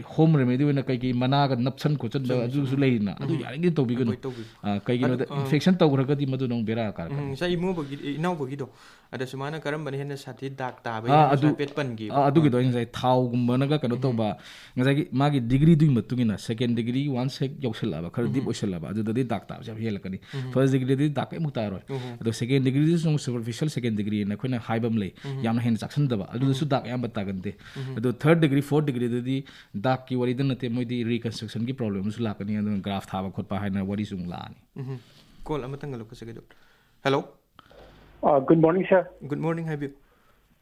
ꯑ, home remedy ꯑꯣꯏꯅ ꯀꯩꯀꯩ ꯃꯅꯥꯒ ꯅꯞꯁꯟ ꯈꯣꯠꯆꯟꯕ ꯆꯨꯝꯃꯤ, ꯑꯗꯨꯁꯨ ꯆꯨꯝꯃꯤ꯫ ꯂꯩꯔꯤꯅ, ꯑꯗꯨ ꯎꯝ꯫ ꯌꯥꯔꯤꯉꯩ ꯇꯧꯕꯤꯒꯅꯨ꯫ Avoid ꯇꯧꯕꯤꯌꯨ꯫ ꯑ, ꯀꯩꯒꯤꯅꯣꯗ ꯑꯗꯨ, ꯑꯥ꯫ Infection ꯇꯧꯈ꯭ꯔꯒꯗꯤ ꯃꯗꯨꯅ ꯑꯃꯨꯛ ꯕꯦꯔꯥ ꯎꯝ, ꯀꯥꯔꯛꯀꯅꯤ꯫ ꯉꯁꯥꯏ ꯏꯃꯧꯕꯒꯤ-, ꯏꯅꯥꯎꯕꯒꯤꯗꯣ, ꯑꯗ ꯁꯨꯃꯥꯏꯅ ꯀꯔꯝꯕꯅ ꯍꯦꯟꯅ ꯁꯥꯊꯤ ꯗꯥꯛ ꯇꯥꯕ ꯑꯥ, ꯍꯦꯟꯅꯁꯨ ꯑꯗꯨ, ꯍꯥꯏꯐꯦꯠ ꯄꯟꯈꯤꯕ꯫ ꯑꯥ, ꯑꯗꯨꯒꯤꯗꯣ ꯑꯥ꯫ ꯑꯩ ꯉꯁꯥꯏ ꯊꯥꯎꯒꯨꯝꯕꯅꯒ ꯀꯩꯅꯣ ꯎꯝ꯫ ꯇꯧꯕ, ꯉꯁꯥꯏꯒꯤ ꯃꯥꯒꯤ degree ꯗꯨꯒꯤ ꯃꯇꯨꯡ ꯏꯟꯅ, second degree once ꯍꯦꯛ ꯌꯧꯁꯜꯂꯛꯑꯕ, ꯈꯔ deep ꯎꯝ꯫ ꯑꯣꯏꯁꯜꯂꯛꯑꯕ, ꯑꯗꯨꯗꯗꯤ ꯗꯥꯛ ꯇꯥꯕꯁꯦ ꯌꯥꯝ ꯍꯦꯜꯂꯛꯀꯅꯤ꯫ ꯎꯝ꯫ First degree ꯗꯗꯤ ꯗꯥꯛ ꯀꯩꯃꯨꯛ ꯇꯥꯔꯣꯏ꯫ ꯎꯝ꯫ ꯑꯗꯣ second degree ꯗꯁꯨ ꯑꯃꯨꯛ superficial second degree ꯅ ꯑꯩꯈꯣꯏꯅ ꯍꯥꯏꯕ ꯑꯃ ꯂꯩ, ꯎꯝ꯫ ꯌꯥꯝꯅ ꯍꯦꯟꯅ ꯆꯥꯛꯁꯟꯗꯕ, ꯑꯗꯨꯗꯁꯨ ꯎꯝ꯫ ꯗꯥꯛ ꯑꯌꯥꯝꯕ ꯇꯥꯒꯟꯗꯦ꯫ ꯎꯝ꯫ ꯑꯗꯣ third degree, fourth degree ꯗꯗꯤ ꯗꯥꯛꯀꯤ ꯋꯥꯔꯤꯗ ꯅꯠꯇꯦ, ꯃꯣꯏꯗꯤ reconstruction ꯒꯤ problem ꯁꯨ ꯂꯥꯛꯀꯅꯤ, ꯑꯗꯨꯅ graft ꯊꯥꯕ ꯈꯣꯠꯄ ꯍꯥꯏꯅ ꯋꯥꯔꯤꯁꯨ ꯑꯃꯨꯛ ꯂꯥꯛꯑꯅꯤ꯫ ꯎꯝ꯫ Call ꯑꯃꯇꯪꯒ ꯂꯧꯈꯠꯆꯒꯦ, doctor꯫ Hello꯫ ꯑ, good morning, sir꯫ Good morning, ꯍꯥꯏꯕꯤꯌꯨ꯫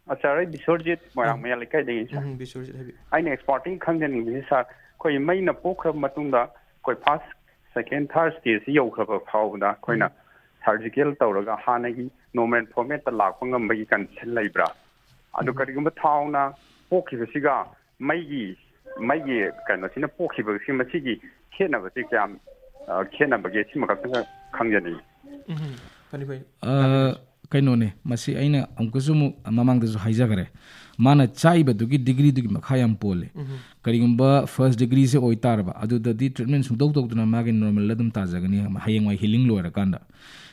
ꯑ, sir, ꯑꯩ ꯕꯤꯁ꯭ꯋꯔꯖꯤꯠ, ꯃꯣꯏꯔꯥꯡ ꯎꯝ꯫ ꯃꯌꯥ ꯂꯩꯀꯥꯏꯗꯒꯤ, sir꯫ ꯎꯝ, ꯕꯤꯁ꯭ꯋꯔꯖꯤꯠ, ꯍꯥꯏꯕꯤꯌꯨ꯫ ꯑꯩꯅ expertise ꯈꯪꯖꯅꯤꯡꯕꯁꯤ, sir, ꯑꯩꯈꯣꯏ ꯃꯩꯅ ꯄꯣꯛꯈ꯭ꯔꯕ ꯃꯇꯨꯡꯗ ꯑꯩꯈꯣꯏ first, second, third stage ꯁꯤ ꯌꯧꯈ꯭ꯔꯕ ꯐꯥꯎꯕꯗ ꯑꯩꯈꯣꯏꯅ ꯎꯝ꯫ Surgical ꯇꯧꯔꯒ ꯍꯥꯟꯅꯒꯤ normal format ꯇ ꯂꯥꯛꯄ ꯉꯝꯕꯒꯤ condition ꯂꯩꯕ꯭ꯔꯥ? ꯑꯗꯨ ꯎꯝ꯫ ꯀꯔꯤꯒꯨꯝꯕ ꯊꯥꯎꯅ ꯄꯣꯛꯈꯤꯕꯁꯤꯒ ꯃꯩꯒꯤ, ꯃꯩꯒꯤ ꯀꯩꯅꯣꯁꯤꯅ ꯄꯣꯛꯈꯤꯕꯁꯤ, ꯃꯁꯤꯒꯤ ꯈꯦꯠꯅꯕꯁꯤ ꯀꯌꯥꯝ, ꯑ, ꯈꯦꯠꯅꯕꯒꯦ? ꯁꯤꯃꯈꯛꯇꯪ ꯈꯪꯖꯅꯤꯡꯉꯤ꯫ ꯎꯝ, ꯐꯅꯤ, ꯐꯅꯤ꯫ ꯑ, ꯇꯥꯕꯤꯔꯁꯤ꯫ ꯀꯩꯅꯣꯅꯦ, ꯃꯁꯤ ꯑꯩꯅ ꯑꯃꯨꯛꯀꯁꯨ ꯑꯃꯨꯛ ꯃꯃꯥꯡꯗꯁꯨ ꯍꯥꯏꯖꯈ꯭ꯔꯦ, ꯃꯥꯅ ꯆꯥꯛꯏꯕꯗꯨꯒꯤ degree ꯗꯨꯒꯤ ꯃꯈꯥ ꯌꯥꯝ ꯄꯣꯜꯂꯦ꯫ ꯎꯝ꯫ ꯀꯔꯤꯒꯨꯝꯕ first degree ꯁꯦ ꯑꯣꯏꯇꯥꯔꯕ, ꯑꯗꯨꯗꯗꯤ treatment ꯁꯨꯡꯇꯧ ꯇꯧꯗꯅ ꯃꯥꯒꯤ normal ꯗ ꯑꯗꯨꯝ ꯇꯥꯖꯒꯅꯤ, ꯍꯌꯦꯡꯋꯥꯏ healing ꯂꯣꯏꯔꯀꯥꯟꯗ꯫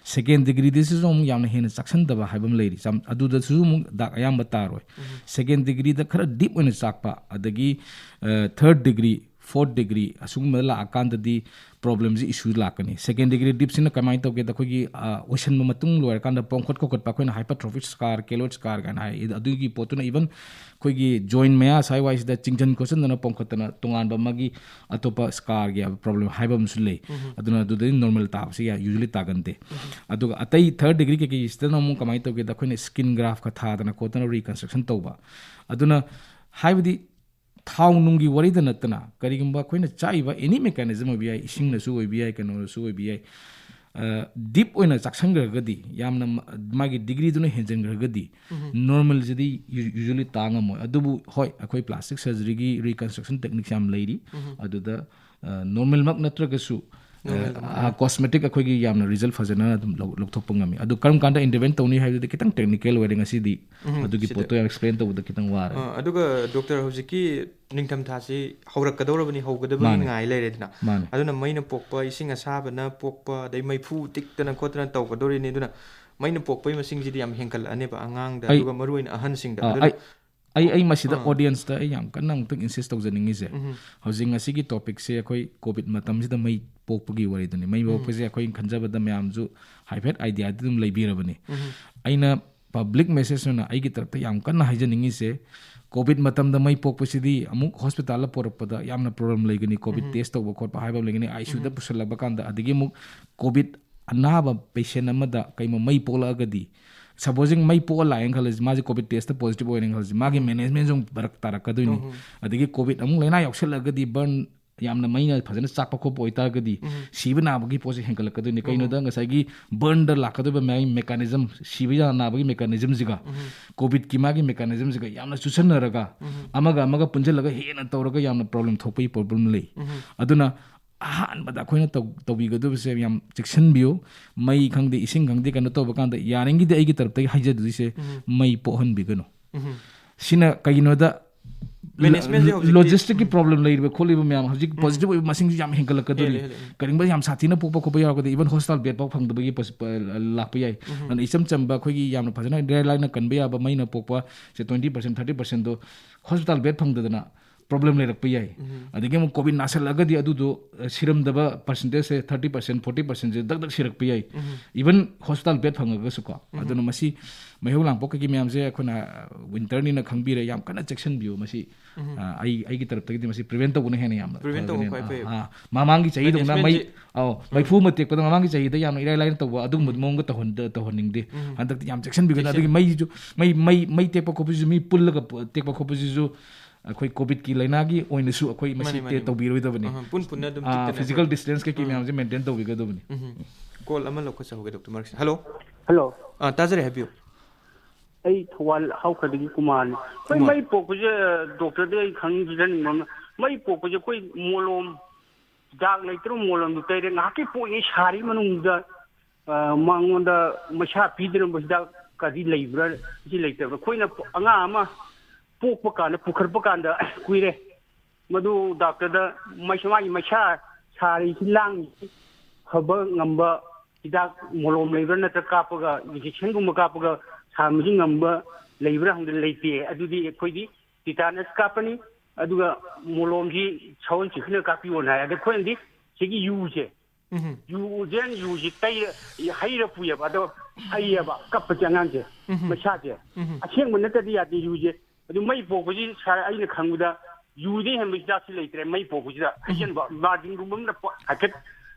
Second degree ꯗꯁꯤꯁꯨ ꯑꯃꯨꯛ ꯌꯥꯝꯅ ꯍꯦꯟꯅ ꯆꯥꯛꯁꯟꯗꯕ ꯍꯥꯏꯕ ꯑꯃ ꯂꯩꯔꯤ, ꯆꯥꯝ-, ꯑꯗꯨꯗꯁꯨ ꯑꯃꯨꯛ ꯗꯥꯛ ꯑꯌꯥꯝꯕ ꯇꯥꯔꯣꯏ꯫ ꯎꯝ꯫ Second degree ꯗ ꯈꯔ deep ꯑꯣꯏꯅ ꯆꯥꯛꯄ, ꯑꯗꯒꯤ, ꯑ, third degree, fourth degree ꯑꯁꯤꯒꯨꯝꯕꯗ ꯂꯥꯛꯑꯀꯥꯟꯗꯗꯤ ꯄ꯭ꯔꯣꯕ꯭ꯂꯦꯝꯁꯤ, ꯏꯁꯨ ꯂꯥꯛꯀꯅꯤ꯫ Second degree dipꯁꯤꯅ ꯀꯃꯥꯏꯅ ꯇꯧꯒꯦꯗ, ꯑꯩꯈꯣꯏꯒꯤ ꯑꯣꯏꯁꯟꯕ ꯃꯇꯨꯡ ꯂꯣꯏꯔꯀꯥꯟꯗ ꯄꯣꯝꯈꯠ ꯈꯣꯠꯀꯠꯄ, ꯑꯩꯈꯣꯏꯅ hypertrophic scar, keloid scar ꯀꯥꯏꯅ ꯍꯥꯏ꯫ ꯑꯗꯨꯒꯤ ꯄꯣꯠꯇꯨꯅ even ꯑꯩꯈꯣꯏꯒꯤ joint ꯃꯌꯥ ꯁ꯭ꯋꯥꯏꯋꯥꯏꯁꯤꯗ ꯆꯤꯡꯁꯤꯟ ꯈꯣꯠꯆꯤꯟꯗꯅ ꯄꯣꯝꯈꯠꯇꯅ ꯇꯣꯉꯥꯟꯕ ꯑꯃꯒꯤ ꯑꯇꯣꯞꯄ scarꯒꯤ problem ꯍꯥꯏꯕ ꯑꯃꯁꯨ ꯂꯩ꯫ ꯑꯗꯨꯅ ꯑꯗꯨꯗꯗꯤ normal ꯇꯥꯕꯁꯤ usually ꯇꯥꯒꯟꯗꯦ꯫ ꯑꯗꯨꯒ ꯑꯇꯩ third degree ꯀꯩꯀꯩꯁꯤꯗꯅ ꯑꯃꯨꯛ ꯀꯃꯥꯏꯅ ꯇꯧꯒꯦꯗ, ꯑꯩꯈꯣꯏꯅ skin graft ꯈꯔ ꯊꯥꯗꯅ ꯈꯣꯠꯇꯅ reconstruction ꯇꯧꯕ꯫ ꯑꯗꯨꯅ ꯍꯥꯏꯕꯗꯤ ꯊꯥꯎ ꯅꯨꯡꯒꯤ ꯋꯥꯔꯤꯗ ꯅꯠꯇꯅ, ꯀꯔꯤꯒꯨꯝꯕ ꯑꯩꯈꯣꯏꯅ ꯆꯥꯔꯤꯕ any mechanism ꯑꯣꯏꯕ ꯌꯥꯏ, ꯏꯁꯤꯡꯅꯁꯨ ꯑꯣꯏꯕ ꯌꯥꯏ, ꯀꯩꯅꯣꯅꯁꯨ ꯑꯣꯏꯕ ꯌꯥꯏ, ꯗꯤꯞ ꯑꯣꯏꯅ ꯆꯥꯛꯁꯟꯈ꯭ꯔꯒꯗꯤ, ꯌꯥꯝꯅ ꯃ-, ꯃꯥꯒꯤ ꯗꯤꯒ꯭ꯔꯤꯗꯨꯅ ꯍꯦꯟꯖꯤꯟꯈ꯭ꯔꯒꯗꯤ, ꯅꯣꯔꯃꯦꯜꯁꯤꯗꯤ ꯌꯨ-, usually ꯇꯥ ꯉꯝꯃꯣꯏ꯫ ꯑꯗꯨꯕꯨ ꯍꯣꯏ, ꯑꯩꯈꯣꯏ plastic surgeryꯒꯤ reconstruction techniques ꯌꯥꯝ ꯂꯩꯔꯤ꯫ ꯑꯗꯨꯗ ꯅꯣꯔꯃꯦꯜꯃꯛ ꯅꯠꯇ꯭ꯔꯒꯁꯨ, ꯀꯣꯁꯃꯦꯇꯤꯛ ꯑꯩꯈꯣꯏꯒꯤ ꯌꯥꯝꯅ ꯔꯤꯖꯜ ꯐꯖꯅ ꯑꯗꯨꯝ ꯂꯧ-, ꯂꯧꯊꯣꯛꯄ ꯉꯝꯃꯤ꯫ ꯑꯗꯨ ꯀꯔꯝ ꯀꯥꯟꯗ ꯏꯟꯇꯔꯚꯦꯟ ꯇꯧꯅꯤ ꯍꯥꯏꯕꯗꯨꯗꯤ ꯈꯤꯇꯪ ꯇꯦꯛꯅꯤꯀꯦꯜ ꯑꯣꯏꯔꯦ ꯉꯁꯤꯗꯤ꯫ ꯑꯗꯨꯒꯤ ꯄꯣꯠꯇꯣ ꯌꯥꯝ ꯑꯦꯛꯁꯄ꯭ꯂꯦꯟ ꯇꯧꯕꯗ ꯈꯤꯇꯪ ꯋꯥꯔꯦ꯫ ꯑ, ꯑꯗꯨꯒ ꯗꯣꯛꯇꯔ, ꯍꯧꯖꯤꯛꯀꯤ ꯅꯤꯡꯊꯝꯊꯥꯁꯤ ꯍꯧꯔꯛꯀꯗꯧꯔꯕꯅꯤ, ꯍꯧꯒꯗꯕꯒꯤ ꯃꯥꯅꯦ꯫ ꯉꯥꯏ ꯂꯩꯔꯦꯗꯅ꯫ ꯃꯥꯅꯦ꯫ ꯑꯗꯨꯅ ꯃꯩꯅ ꯄꯣꯛꯄ, ꯏꯁꯤꯡ ꯑꯁꯥꯕꯅ ꯄꯣꯛꯄ, ꯑꯗꯩ ꯃꯩꯐꯨ ꯇꯤꯛꯇꯅ ꯈꯣꯠꯇꯅ ꯇꯧꯒꯗꯧꯔꯤꯅꯤ꯫ ꯑꯗꯨꯅ ꯃꯩꯅ ꯄꯣꯛꯄꯒꯤ ꯃꯁꯤꯡꯁꯤꯗꯤ ꯌꯥꯝ ꯍꯦꯟꯒꯠꯂꯛꯑꯅꯦꯕ ꯑꯉꯥꯡꯗ, ꯑꯩ ꯑꯗꯨꯒ ꯃꯔꯨꯑꯣꯏꯅ ꯑꯍꯟꯁꯤꯡꯗ꯫ ꯑꯥ, ꯑꯗꯨꯅ ꯑꯩ, ꯑꯩ, ꯑꯩ ꯃꯁꯤꯗ ꯑꯥ꯫ ꯑꯣꯗꯤꯌꯟꯁꯇ ꯑꯩ ꯌꯥꯝ ꯀꯟꯅ ꯑꯃꯨꯛꯇꯪ ꯏꯟꯁꯤꯁ ꯇꯧꯖꯅꯤꯡꯉꯤꯁꯦ, ꯎꯝ꯫ ꯍꯧꯖꯤꯛ ꯉꯁꯤꯒꯤ ꯇꯣꯄꯤꯛꯁꯦ ꯑꯩꯈꯣꯏ ꯀꯣꯚꯤꯗ ꯃꯇꯝꯁꯤꯗ ꯃꯩ ꯄꯣꯛꯄꯒꯤ ꯋꯥꯔꯤꯗꯨꯅꯤ꯫ ꯃꯩ ꯎꯝ꯫ ꯄꯣꯛꯄꯁꯦ ꯑꯩꯈꯣꯏꯅ ꯈꯟꯖꯕꯗ ꯃꯌꯥꯝꯁꯨ ꯍꯥꯏꯐꯦꯠ ꯑꯥꯏꯗꯤꯌꯥꯗꯤ ꯑꯗꯨꯝ ꯂꯩꯕꯤꯔꯕꯅꯤ꯫ ꯎꯝ꯫ ꯑꯩꯅ ꯄꯕ꯭ꯂꯤꯛ ꯃꯦꯁꯦꯖ ꯑꯣꯏꯅ ꯑꯩꯒꯤ ꯇꯔꯞꯇ ꯌꯥꯝ ꯀꯟꯅ ꯍꯥꯏꯖꯅꯤꯡꯉꯤꯁꯦ, ꯀꯣꯚꯤꯗ ꯃꯇꯝꯗ ꯃꯩ ꯄꯣꯛꯄꯁꯤꯗꯤ ꯑꯃꯨꯛ ꯍꯣꯁꯄꯤꯇꯥꯜꯗ ꯄꯣꯔꯛꯄꯗ ꯌꯥꯝꯅ ꯄ꯭ꯔꯣꯕ꯭ꯂꯦꯝ ꯂꯩꯒꯅꯤ꯫ ꯀꯣꯚꯤꯗ ꯎꯝ꯫ ꯇꯦꯁ ꯇꯧꯕ ꯈꯣꯠꯄ ꯍꯥꯏꯕ ꯑꯃ ꯂꯩꯒꯅꯤ꯫ ꯑꯥꯏ ꯁꯤ ꯌꯨꯗ ꯎꯝ꯫ ꯄꯨꯁꯜꯂꯛꯄ ꯀꯥꯟꯗ, ꯑꯗꯒꯤ ꯑꯃꯨꯛ ꯀꯣꯚꯤꯗ ꯑꯅꯥꯕ ꯄꯦꯁꯦꯟ ꯑꯃꯗ ꯀꯩꯒꯨꯝꯕ ꯃꯩ ꯄꯣꯛꯂꯛꯑꯒꯗꯤ, supposing ꯃꯩ ꯄꯣꯛꯑ ꯂꯥꯛꯑꯦꯅ ꯈꯜꯂꯁꯤ, ꯃꯥꯁꯦ ꯀꯣꯚꯤꯗ ꯇꯦꯁꯇ ꯄꯣꯖꯤꯇꯤꯚ ꯑꯣꯏꯔꯦꯅ ꯈꯜꯂꯁꯤ, ꯃꯥꯒꯤ ꯎꯝ꯫ ꯃꯦꯅꯦꯖꯃꯦꯟꯁꯨ ꯑꯃꯨꯛ ꯐꯔꯛ ꯇꯥꯔꯛꯀꯗꯣꯏꯅꯤ꯫ ꯎꯝ꯫ ꯑꯗꯒꯤ ꯀꯣꯚꯤꯗ ꯑꯃꯨꯛ ꯂꯥꯏꯅꯥ ꯌꯥꯎꯁꯜꯂꯛꯑꯒꯗꯤ, ꯕꯔꯟ ꯌꯥꯝꯅ ꯃꯩꯅ ꯐꯖꯅ ꯆꯥꯛꯄ ꯈꯣꯠꯄ ꯑꯣꯏꯇꯥꯔꯒꯗꯤ, ꯎꯝ꯫ ꯁꯤꯕ ꯅꯥꯕꯒꯤ ꯄꯣꯠꯁꯦ ꯍꯦꯟꯒꯠꯂꯛꯀꯗꯣꯏꯅꯤ꯫ ꯎꯝ꯫ ꯀꯩꯅꯣꯗ ꯉꯁꯥꯏꯒꯤ ꯕꯔꯟꯗ ꯂꯥꯛꯀꯗꯣꯏꯕ ꯃꯥꯒꯤ ꯃꯦꯀꯥꯅꯤꯖꯝ, ꯁꯤꯕ ꯌꯥ-, ꯅꯥꯕꯒꯤ ꯃꯦꯀꯥꯅꯤꯖꯝꯁꯤꯒ, ꯎꯝ꯫ ꯀꯣꯚꯤꯗꯀꯤ ꯃꯥꯒꯤ ꯃꯦꯀꯥꯅꯤꯖꯝꯁꯤꯒ ꯌꯥꯝꯅ ꯆꯨꯁꯟꯅꯔꯒ, ꯎꯝ꯫ ꯑꯃꯒ ꯑꯃꯒ ꯄꯨꯟꯁꯤꯜꯂꯒ ꯍꯦꯟꯅ ꯇꯧꯔꯒ ꯌꯥꯝꯅ ꯄ꯭ꯔꯣꯕ꯭ꯂꯦꯝ ꯊꯣꯛꯄꯒꯤ ꯄ꯭ꯔꯣꯕ꯭ꯂꯦꯝ ꯂꯩ꯫ ꯎꯝ꯫ ꯑꯗꯨꯅ ꯑꯍꯥꯟꯕꯗ ꯑꯩꯈꯣꯏꯅ ꯇꯧ-, ꯇꯧꯕꯤꯒꯗꯕꯁꯦ ꯌꯥꯝ ꯆꯦꯛꯁꯤꯟꯕꯤꯌꯨ꯫ ꯃꯩ ꯈꯪꯗꯦ, ꯏꯁꯤꯡ ꯈꯪꯗꯦ, ꯀꯩꯅꯣ ꯇꯧꯕ ꯀꯥꯟꯗ ꯌꯥꯔꯤꯉꯩꯗꯤ ꯑꯩꯒꯤ ꯇꯔꯞꯇꯒꯤ ꯍꯥꯏꯖꯗꯣꯏꯁꯦ, ꯎꯝ꯫ ꯃꯩ ꯄꯣꯛꯍꯟꯕꯤꯒꯅꯨ꯫ ꯎꯝ꯫ ꯁꯤꯅ ꯀꯩꯒꯤꯅꯣꯗ, ꯃꯦꯅꯦꯖꯃꯦꯟꯁꯦ ꯍꯧꯖꯤꯛꯇꯤ ꯂꯣꯖꯤꯁꯇꯤꯛꯀꯤ ꯎꯝ꯫ ꯄ꯭ꯔꯣꯕ꯭ꯂꯦꯝ ꯂꯩꯔꯤꯕ ꯈꯣꯠꯂꯤꯕ ꯃꯌꯥꯝ, ꯍꯧꯖꯤꯛ ꯎꯝ꯫ ꯄꯣꯖꯤꯇꯤꯚ ꯑꯣꯏꯕ ꯃꯁꯤꯡꯁꯨ ꯌꯥꯝ ꯍꯦꯟꯒꯠꯂꯛꯀꯗꯧꯔꯤ꯫ ꯍꯦꯜꯂꯦ, ꯍꯦꯜꯂꯦ, ꯎꯝ꯫ ꯀꯔꯤꯒꯨꯝꯕ ꯌꯥꯝ ꯁꯥꯊꯤꯅ ꯄꯣꯛꯄ ꯈꯣꯠꯄ ꯌꯥꯎꯔꯒꯗꯤ, even ꯍꯣꯁꯄꯤꯇꯥꯜ ꯕꯦꯗ ꯐꯥꯎ ꯐꯪꯗꯕꯒꯤ ꯄꯣꯁꯤ-, ꯄ-, ꯂꯥꯛꯄ ꯌꯥꯏ꯫ ꯎꯝ꯫ ꯑꯗꯨꯅ ꯏꯆꯝ ꯆꯝꯕ ꯑꯩꯈꯣꯏꯒꯤ ꯌꯥꯝꯅ ꯐꯖꯅ ꯏꯔꯥꯏ ꯂꯥꯏꯅ ꯀꯟꯕ ꯌꯥꯕ ꯃꯩꯅ ꯄꯣꯛꯄ ꯁꯦ twenty percent, thirty percentꯗꯣ ꯍꯣꯁꯄꯤꯇꯥꯜ ꯕꯦꯗ ꯐꯪꯗꯗꯅ ꯄ꯭ꯔꯣꯕ꯭ꯂꯦꯝ ꯂꯩꯔꯛꯄ ꯌꯥꯏ꯫ ꯑꯗꯒꯤ ꯑꯃꯨꯛ ꯀꯣꯚꯤꯗ ꯅꯥꯁꯜꯂꯛꯑꯒꯗꯤ ꯑꯗꯨꯗꯣ, ꯑ, ꯁꯤꯔꯝꯗꯕ ꯄꯥꯔꯁꯦꯟꯇꯦꯖꯁꯦ ꯊꯥꯔꯇꯤ ꯄꯥꯔꯁꯦꯟ, ꯐꯣꯔꯇꯤ ꯄꯥꯔꯁꯦꯟꯁꯦ ꯗꯛ ꯗꯛ ꯁꯤꯔꯛꯄ ꯌꯥꯏ꯫ ꯏꯚꯟ ꯍꯣꯁꯄꯤꯇꯥꯜ ꯕꯦꯗ ꯐꯪꯉꯒꯁꯨꯀꯣ꯫ ꯑꯗꯨꯅ ꯃꯁꯤ ꯃꯩꯍꯧ ꯂꯥꯡꯄꯣꯛ ꯀꯩꯀꯩ ꯃꯌꯥꯝꯁꯦ ꯑꯩꯈꯣꯏꯅ ꯋꯤꯟꯇꯔꯅꯤꯅ ꯈꯪꯕꯤꯔꯦ, ꯌꯥꯝ ꯀꯟꯅ ꯆꯦꯛꯁꯤꯟꯕꯤꯌꯨ꯫ ꯃꯁꯤ, ꯑ, ꯑꯩ, ꯑꯩꯒꯤ ꯇꯔꯞꯇꯒꯤꯗꯤ ꯃꯁꯤ ꯄ꯭ꯔꯤꯚꯦꯟ ꯇꯧꯕꯅ ꯍꯦꯟꯅ ꯌꯥꯝꯅ ꯄ꯭ꯔꯤꯚꯦꯟ ꯇꯧꯕ ꯐꯒꯅꯤ꯫ ꯈ꯭ꯋꯥꯏ ꯐꯩ꯫ ꯑ, ꯑ, ꯃꯃꯥꯡꯒꯤ ꯆꯍꯤꯗꯧꯅ ꯃꯩ, ꯃꯦꯅꯦꯖꯃꯦꯟꯁꯤ ꯑꯧ, ꯃꯩꯐꯨ ꯑꯃ ꯇꯦꯛꯄꯗ ꯃꯃꯥꯡꯒꯤ ꯆꯍꯤꯗ ꯌꯥꯝꯅ ꯏꯔꯥꯏ ꯂꯥꯏꯅ ꯇꯧꯕ ꯑꯗꯨꯒꯨꯝꯕ ꯃꯑꯣꯡꯗ ꯇꯧꯍꯟꯗ-, ꯇꯧꯍꯟꯅꯤꯡꯗꯦ꯫ ꯍꯟꯗꯛꯇꯤ ꯌꯥꯝ ꯆꯦꯛꯁꯤꯟꯕꯤꯒꯅꯨ꯫ ꯆꯦꯛꯁꯤꯟ- ꯑꯗꯨꯒꯤ ꯃꯩꯁꯤꯁꯨ, ꯃꯩ, ꯃꯩ, ꯃꯩ ꯇꯦꯛꯄ ꯈꯣꯠꯄꯁꯤꯁꯨ, ꯃꯤ ꯄꯨꯜꯂꯒ ꯄ-, ꯇꯦꯛꯄ ꯈꯣꯠꯄꯁꯤꯁꯨ ꯑꯩꯈꯣꯏ ꯀꯣꯚꯤꯗꯀꯤ ꯂꯥꯏꯅꯥꯒꯤ ꯑꯣꯏꯅꯁꯨ ꯑꯩꯈꯣꯏ ꯃꯁꯤ ꯃꯥꯅꯤ, ꯇꯦ-, ꯃꯥꯅꯤ꯫ ꯇꯧꯕꯤꯔꯣꯏꯗꯕꯅꯤ꯫ ꯑꯍ, ꯄꯨꯟ ꯄꯨꯟꯅ ꯑꯗꯨꯝ ꯑꯥ, ꯇꯤꯛꯇꯅ ꯐꯤꯖꯤꯀꯦꯜ ꯑꯩꯈꯣꯏ ꯗꯤꯁꯇꯦꯟꯁ ꯀꯩꯀꯩ ꯎꯝ꯫ ꯃꯌꯥꯝꯁꯦ ꯃꯦꯟꯇꯦꯟ ꯇꯧꯕꯤꯒꯗꯕꯅꯤ꯫ ꯎꯝ꯫ ꯀꯣꯜ ꯑꯃ ꯂꯧꯈꯠꯆꯍꯧꯒꯦ, ꯗꯣꯛꯇꯔ ꯃꯔꯛꯁꯤꯗ꯫ ꯍꯜꯂꯣ꯫ ꯍꯜꯂꯣ꯫ ꯑꯥ, ꯇꯥꯖꯔꯦ, ꯍꯥꯏꯕꯤꯌꯨ꯫ ꯑꯩ ꯊꯧꯕꯥꯜ ꯍꯥꯎꯈꯗꯒꯤ ꯀꯨꯃꯥꯔꯅꯤ꯫ ꯑꯩꯈꯣꯏ ꯀꯨꯃꯥꯔ꯫ ꯃꯩ ꯄꯣꯛꯄꯁꯦ, ꯗꯣꯛꯇꯔꯗ ꯑꯩ ꯈꯪꯖꯅꯤꯡꯕ ꯑꯃ, ꯃꯩ ꯄꯣꯛꯄꯁꯦ ꯑꯩꯈꯣꯏ ꯃꯣꯂꯣꯝ, ꯍꯤꯗꯥꯛ ꯂꯩꯇ꯭ꯔꯣ, ꯃꯣꯂꯣꯝꯗꯨ ꯇꯩꯔꯦ, ꯉꯥꯏꯍꯥꯛꯀꯤ ꯄꯣꯛꯏ ꯁꯥꯔꯤ ꯃꯅꯨꯡꯗ, ꯑ, ꯃꯉꯣꯟꯗ ꯃꯩꯁꯥ ꯄꯤꯗꯅꯕ ꯍꯤꯗꯥꯛꯀꯗꯤ ꯂꯩꯕ꯭ꯔꯥ? ꯁꯤ ꯂꯩꯇꯕ꯭ꯔꯥ? ꯑꯩꯈꯣꯏꯅ ꯑꯉꯥꯡ ꯑꯃ ꯄꯣꯛꯄ ꯀꯥꯟꯗ, ꯄꯨꯈꯠꯄ ꯀꯥꯟꯗ ꯀꯨꯏꯔꯦ꯫ ꯃꯗꯨ ꯗꯥꯛꯇꯔꯗ ꯃꯩꯁꯥ, ꯃꯥꯒꯤ ꯃꯩꯁꯥ ꯁꯥꯔꯤꯁꯤ ꯂꯥꯡꯉꯤꯁꯤ ꯐꯕ ꯉꯝꯕ ꯍꯤꯗꯥꯛ ꯃꯣꯂꯣꯝ ꯂꯩꯕ꯭ꯔꯥ? ꯅꯠꯇ꯭ꯔꯒ ꯀꯥꯞꯄꯒ, ꯏꯟꯖꯦꯛꯁꯟꯒꯨꯝꯕ ꯀꯥꯞꯄꯒ ꯁꯥꯍꯟꯕꯁꯤ ꯉꯝꯕ ꯂꯩꯕ꯭ꯔꯥ ꯍꯪꯕꯗ ꯂꯩꯇꯦ꯫ ꯑꯗꯨꯗꯤ ꯑꯩꯈꯣꯏꯗꯤ ꯇꯤꯇꯥꯅꯁ ꯀꯥꯞꯄꯅꯤ, ꯑꯗꯨꯒ ꯃꯣꯂꯣꯝꯁꯤ ꯁꯑꯣꯟ ꯆꯤꯡꯈꯠꯅ ꯀꯥꯞꯄꯤꯌꯣꯅ ꯍꯥꯏ꯫ ꯑꯗ ꯑꯩꯈꯣꯏꯅꯗꯤ ꯁꯤꯒꯤ ꯌꯨꯁꯦ, ꯎꯝ꯫ U original ꯌꯨꯁꯤ ꯇꯩꯔ, ꯍꯩꯔ ꯄꯨꯏꯌꯦꯕ꯫ ꯑꯗꯣ ꯐꯩꯌꯦꯕ ꯀꯞꯄꯁꯦ ꯑꯉꯥꯡꯁꯦ, ꯎꯝ꯫ ꯃꯩꯁꯥꯁꯦ꯫ ꯎꯝ꯫ ꯑꯁꯦꯡꯕ ꯅꯠꯇ꯭ꯔꯗꯤ ꯌꯥꯗꯦ ꯌꯨꯁꯦ꯫ ꯑꯗꯨ ꯃꯩ ꯄꯣꯛꯄꯁꯤ ꯁꯥꯔ, ꯑꯩꯅ ꯈꯪꯕꯗ ꯌꯨꯗꯩ ꯍꯦꯟꯕ ꯍꯤꯗꯥꯛꯁꯤ ꯂꯩꯇ꯭ꯔꯦ ꯃꯩ ꯄꯣꯛꯄꯁꯤꯗ꯫ ꯎꯝ꯫ ꯍꯩꯖꯤꯟꯕ, ꯃꯥꯔꯖꯤꯟꯒꯨꯝꯕ ꯑꯃꯅ ꯄꯣ-, ꯍꯥꯏꯐꯦꯠ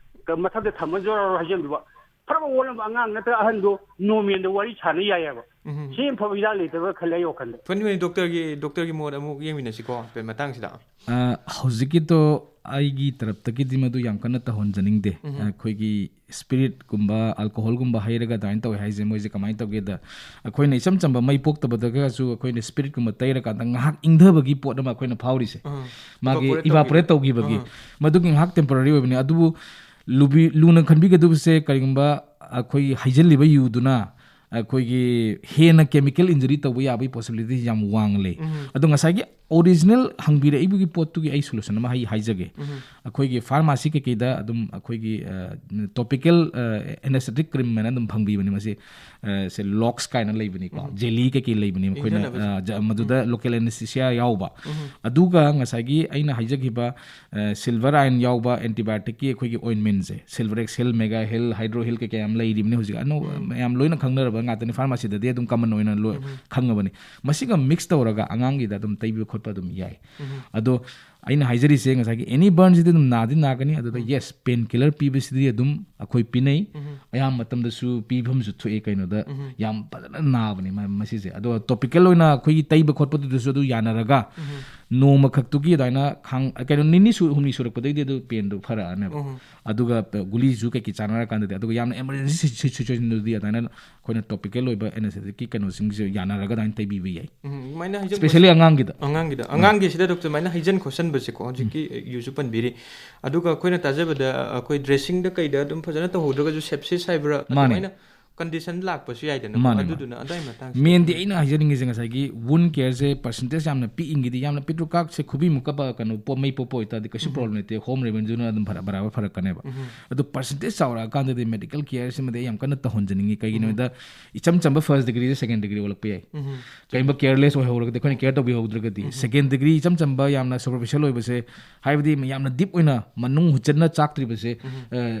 ꯃꯊꯛꯇ ꯊꯝꯃ ꯖꯣꯔ ꯍꯩꯖꯤꯟꯕꯤꯕ꯫ ꯐꯔꯕ ꯑꯣꯜꯂꯕ ꯑꯉꯥꯡ ꯅꯠꯇ꯭ꯔ ꯑꯍꯟꯗꯣ ꯅꯣꯔꯃꯦꯜꯗ ꯋꯥꯔꯤ ꯁꯥꯟꯅ ꯌꯥꯏ ꯍꯥꯏꯕ꯫ ꯎꯝ꯫ ꯁꯤ ꯍꯦꯟꯅ ꯐꯕ ꯍꯤꯗꯥꯛ ꯂꯩꯇꯕ꯭ꯔꯥ ꯈꯜꯂꯦ ꯑꯩ ꯋꯥꯈꯜꯗ꯫ ꯐꯅꯤ, ꯐꯅꯤ, ꯗꯣꯛꯇꯔꯒꯤ, ꯗꯣꯛꯇꯔꯒꯤ ꯃꯣꯠ ꯑꯃꯨꯛ ꯌꯦꯡꯃꯤꯟꯅꯁꯤꯀꯣ ꯃꯇꯥꯡꯁꯤꯗ꯫ ꯑ, ꯍꯧꯖꯤꯛꯀꯤꯗꯣ ꯑꯩꯒꯤ ꯇꯔꯞꯇꯒꯤꯗꯤ ꯃꯗꯨ ꯌꯥꯝ ꯀꯟꯅ ꯇꯧꯍꯟꯖꯅꯤꯡꯗꯦ꯫ ꯎꯝ꯫ ꯑꯩꯈꯣꯏꯒꯤ ꯁ꯭ꯄꯤꯔꯤꯠꯀꯨꯝꯕ, ꯑꯜꯀꯣꯍꯣꯜꯒꯨꯝꯕ ꯍꯩꯔꯒ ꯑꯗꯨꯃꯥꯏꯅ ꯇꯧꯋꯦ ꯍꯥꯏꯁꯦ, ꯃꯣꯏꯁꯦ ꯀꯃꯥꯏꯅ ꯇꯧꯒꯦꯗ, ꯑꯩꯈꯣꯏꯅ ꯏꯆꯝ ꯆꯝꯕ ꯃꯩ ꯄꯣꯛꯇꯕꯗꯒꯁꯨ ꯑꯩꯈꯣꯏꯅ ꯁ꯭ꯄꯤꯔꯤꯠꯀꯨꯝꯕ ꯇꯩꯔꯀꯥꯟꯗ ꯉꯥꯏꯍꯥꯛ ꯏꯪꯊꯕꯒꯤ ꯄꯣꯠ ꯑꯃ ꯑꯩꯈꯣꯏꯅ ꯐꯥꯎꯔꯤꯁꯦ꯫ ꯎꯝ꯫ ꯃꯥꯒꯤ ꯏꯚꯥꯄꯣꯔꯦꯠ ꯏꯚꯥꯄꯣꯔꯦꯠ ꯇꯧꯈꯤꯕ꯫ ꯇꯧꯈꯤꯕꯒꯤ꯫ ꯎꯝ꯫ ꯃꯗꯨꯒꯤ ꯉꯥꯏꯍꯥꯛ ꯇꯦꯝꯄꯣꯔꯔꯤ ꯑꯣꯏꯕꯅꯤ꯫ ꯑꯗꯨꯕꯨ ꯂꯨꯕꯤ-, ꯂꯨꯅ ꯈꯟꯕꯤꯒꯗꯕꯁꯦ, ꯀꯔꯤꯒꯨꯝꯕ ꯑꯩꯈꯣꯏꯒꯤ ꯍꯩꯖꯤꯜꯂꯤꯕ ꯌꯨꯗꯨꯅ ꯑꯩꯈꯣꯏꯒꯤ ꯍꯦꯟꯅ ꯀꯦꯃꯤꯀꯦꯜ ꯏꯟꯖꯨꯔꯤ ꯇꯧꯕ ꯌꯥꯕꯒꯤ ꯄꯣꯁꯤꯕꯤꯂꯤꯇꯤ ꯌꯥꯝ ꯋꯥꯡꯅ ꯂꯩ꯫ ꯑꯗꯣ ꯉꯁꯥꯏꯒꯤ ꯑꯣꯔꯤꯖꯤꯅꯦꯜ ꯍꯪꯕꯤꯔꯛꯏꯕꯒꯤ ꯄꯣꯠꯇꯨꯒꯤ ꯑꯩ ꯁꯣꯂꯨꯁꯟ ꯑꯃ ꯑꯩ ꯍꯥꯏꯖꯒꯦ꯫ ꯑꯩꯈꯣꯏꯒꯤ ꯐꯥꯔꯃꯥꯁꯤ ꯀꯩꯀꯩꯗ ꯑꯗꯨꯝ ꯑꯩꯈꯣꯏꯒꯤ ꯇꯣꯄꯤꯀꯦꯜ ꯑꯦꯅꯦꯁꯊꯦꯇꯤꯛ ꯀ꯭ꯔꯤꯝ ꯍꯥꯏꯅ ꯑꯗꯨꯝ ꯐꯪꯕꯤꯕꯅꯤ꯫ ꯃꯁꯤ ꯑ, ꯁꯦ ꯂꯣꯛꯁ ꯀꯥꯏꯅ ꯂꯩꯕꯅꯤꯀꯣ, ꯖꯦꯂꯤ ꯀꯩꯀꯩ ꯂꯩꯕꯅꯤ ꯑꯩꯈꯣꯏꯅ, ꯏꯪꯊꯅꯕꯁꯦ꯫ ꯑ, ꯖ- ꯃꯗꯨꯗ ꯂꯣꯀꯦꯜ ꯑꯦꯅꯦꯁꯊꯦꯁꯤꯌꯥ ꯌꯥꯎꯕ꯫ ꯑꯗꯨꯒ ꯉꯁꯥꯏꯒꯤ ꯑꯩꯅ ꯍꯥꯏꯖꯈꯤꯕ ꯁꯤꯜꯚꯔ ꯑꯥꯏꯟ ꯌꯥꯎꯕ ꯑꯦꯟꯇꯤꯕꯥꯌꯣꯇꯤꯛꯀꯤ ꯑꯩꯈꯣꯏꯒꯤ ꯑꯣꯏꯟꯃꯦꯟꯁꯦ, ꯁꯤꯜꯚꯔ ꯑꯦꯛꯁꯦꯜ, ꯃꯦꯒꯥ ꯍꯤꯜ, ꯍꯥꯏꯗ꯭ꯔꯣ ꯍꯤꯜ ꯀꯩꯀꯩ ꯌꯥꯝ ꯂꯩꯔꯤꯕꯅꯤ ꯍꯧꯖꯤꯛ ꯑꯅꯧ ꯃꯌꯥꯝ ꯂꯣꯏꯅ ꯈꯪꯅꯔꯕ ꯉꯥꯛꯇꯅꯤ, ꯐꯥꯔꯃꯥꯁꯤꯗꯗꯤ ꯑꯗꯨꯝ ꯀꯃꯟ ꯑꯣꯏꯅ ꯂꯣꯏ ꯈꯪꯉꯕꯅꯤ꯫ ꯃꯁꯤꯒ ꯃꯤꯛꯁ ꯇꯧꯔꯒ ꯑꯉꯥꯡꯒꯤꯗ ꯑꯗꯨꯝ ꯇꯩꯕ ꯈꯣꯠꯄ ꯑꯗꯨꯝ ꯌꯥꯏ꯫ ꯑꯗꯣ ꯑꯩꯅ ꯍꯥꯏꯖꯔꯤꯁꯦ ꯉꯁꯥꯏꯒꯤ ꯑꯦꯅꯤ ꯕꯔꯟꯁꯤꯗꯤ ꯑꯗꯨꯝ ꯅꯥꯗꯤ ꯅꯥꯒꯅꯤ꯫ ꯑꯗꯨꯗ ꯌꯦꯁ, ꯄꯦꯟ ꯀꯤꯂꯔ ꯄꯤꯕꯁꯤꯗꯤ ꯑꯗꯨꯝ ꯑꯩꯈꯣꯏ ꯄꯤꯅꯩ꯫ ꯑꯌꯥꯝꯕ ꯃꯇꯝꯗꯁꯨ ꯄꯤꯐꯝꯁꯨ ꯊꯣꯛꯑꯦ ꯀꯩꯅꯣꯗ꯫ ꯌꯥꯝ ꯐꯖꯅ ꯅꯥꯕꯅꯤ ꯃ- ꯃꯁꯤꯁꯦ꯫ ꯑꯗꯣ ꯇꯣꯄꯤꯀꯦꯜ ꯑꯣꯏꯅ ꯑꯩꯈꯣꯏꯒꯤ ꯇꯩꯕ ꯈꯣꯠꯄꯗꯨꯗꯁꯨ ꯑꯗꯨ ꯌꯥꯅꯔꯒ ꯅꯣꯡꯃ ꯈꯛꯇꯨꯒꯤ ꯑꯗꯨꯃꯥꯏꯅ ꯈꯥꯡ ꯀꯩꯅꯣ ꯅꯤꯅꯤ ꯁꯨ ꯍꯨꯝꯅꯤ ꯁꯨꯔꯛꯄꯗꯩꯗꯤ ꯑꯗꯨ ꯄꯦꯟꯗꯣ ꯐꯔꯛꯑꯅꯦꯕ꯫ ꯑꯗꯨꯒ ꯄ- ꯒꯨꯂꯤꯁꯨ ꯀꯩꯀꯩ ꯆꯥꯟꯅꯔꯀꯥꯟꯗꯗꯤ, ꯑꯗꯨꯒ ꯌꯥꯝꯅ ꯏꯃꯥꯔꯖꯦꯟꯁꯤ ꯁꯤꯆꯨꯋꯦꯁꯟꯗꯨꯗꯤ ꯑꯗꯨꯃꯥꯏꯅ ꯑꯩꯈꯣꯏꯅ ꯇꯣꯄꯤꯀꯦꯜ ꯑꯣꯏꯕ ꯑꯦꯅꯦꯁꯊꯦꯇꯤꯛꯀꯤ ꯀꯩꯅꯣꯁꯤꯡꯁꯦ ꯌꯥꯅꯔꯒ ꯑꯗꯨꯃꯥꯏꯅ ꯇꯩꯕꯤꯕ ꯌꯥꯏ꯫ ꯎꯝ, ꯑꯗꯨꯃꯥꯏꯅ ꯍꯥꯏꯖꯟ especially ꯑꯉꯥꯡꯒꯤꯗ꯫ ꯑꯉꯥꯡꯒꯤꯗ ꯑꯉꯥꯡꯒꯤꯁꯤꯗ ꯗꯣꯛꯇꯔ ꯑꯗꯨꯃꯥꯏꯅ ꯍꯩꯖꯟ ꯈꯣꯠꯆꯟꯕꯁꯦꯀꯣ, ꯍꯧꯖꯤꯛꯀꯤ ꯌꯨꯁꯨ ꯄꯟꯕꯤꯔꯤ꯫ ꯑꯗꯨꯒ ꯑꯩꯈꯣꯏꯅ ꯇꯥꯖꯕꯗ ꯑꯩꯈꯣꯏ ꯗ꯭ꯔꯦꯁꯤꯡꯗ ꯀꯩꯗ ꯑꯗꯨꯝ ꯐꯖꯅ ꯇꯧꯍꯧꯗ꯭ꯔꯒꯁꯨ ꯁꯦꯞꯁꯤꯁ ꯍꯥꯏꯕ꯭ꯔꯥ, ꯃꯥꯅꯦ꯫ ꯑꯗꯨꯃꯥꯏꯅ ꯀꯟꯗꯤꯁꯟ ꯂꯥꯛꯄꯁꯨ ꯌꯥꯏꯗꯅꯀꯣ꯫ ꯃꯥꯅꯦ, ꯃꯥꯅꯦ꯫ ꯑꯗꯨꯗꯨꯅ ꯑꯗꯨꯋꯥꯏ ꯃꯇꯥꯡꯁꯤꯗ ꯃꯦꯟꯗꯤ ꯑꯩꯅ ꯍꯥꯏꯖꯅꯤꯡꯉꯤꯁꯦ ꯉꯁꯥꯏꯒꯤ ꯋꯨꯟ ꯀꯦꯌꯔꯁꯦ ꯄꯔꯁꯦꯟꯇꯦꯖ ꯌꯥꯝꯅ ꯄꯤꯛꯏꯉꯩꯗꯤ, ꯌꯥꯝꯅ ꯄꯤꯛꯇ꯭ꯔꯨ ꯀꯥꯛꯁꯦ ꯈꯨꯕꯤꯃꯨꯛ ꯀꯞꯄ ꯀꯩꯅꯣ ꯄꯣ- ꯃꯩ ꯄꯣꯛꯄ ꯑꯣꯏꯇꯥꯔꯗꯤ ꯀꯩꯁꯨ ꯄ꯭ꯔꯣꯕ꯭ꯂꯦꯝ ꯂꯩꯇꯦ, ꯍꯣꯝ ꯔꯦꯃꯦꯗꯤꯅ ꯑꯗꯨꯝ ꯐꯔ- ꯕꯔꯥꯕꯔ ꯐꯔꯛꯀꯅꯦꯕ꯫ ꯑꯗꯣ ꯄꯔꯁꯦꯟꯇꯦꯖ ꯆꯥꯎꯔꯛꯑꯀꯥꯟꯗꯗꯤ ꯃꯦꯗꯤꯀꯦꯜ ꯀꯦꯌꯔꯁꯤꯃꯗꯤ ꯑꯩ ꯌꯥꯝ ꯀꯟꯅ ꯇꯧꯍꯟꯖꯅꯤꯡꯉꯤ꯫ ꯀꯩꯒꯤꯅꯣꯗ ꯏꯆꯝ ꯆꯝꯕ ꯐꯥꯔꯁ ꯗꯤꯒ꯭ꯔꯤꯁꯦ ꯁꯦꯀꯦꯟ ꯗꯤꯒ꯭ꯔꯤ ꯑꯣꯜꯂꯛꯄ ꯌꯥꯏ꯫ ꯀꯔꯤꯒꯨꯝꯕ ꯀꯦꯌꯔꯂꯦꯁ ꯑꯣꯏꯍꯧꯔꯒꯗꯤ, ꯑꯩꯈꯣꯏꯅ ꯀꯦꯌꯔ ꯇꯧꯕꯤꯍꯧꯗ꯭ꯔꯒꯗꯤ, ꯁꯦꯀꯦꯟ ꯗꯤꯒ꯭ꯔꯤ ꯏꯆꯝ ꯆꯝꯕ ꯌꯥꯝꯅ ꯁꯨꯄꯔꯐꯤꯁꯤꯌꯦꯜ ꯑꯣꯏꯕꯁꯦ, ꯍꯥꯏꯕꯗꯤ ꯌꯥꯝꯅ ꯗꯤꯞ ꯑꯣꯏꯅ ꯃꯅꯨꯡ ꯍꯨꯠꯆꯟꯅ ꯆꯥꯛꯇ꯭ꯔꯤꯕꯁꯦ,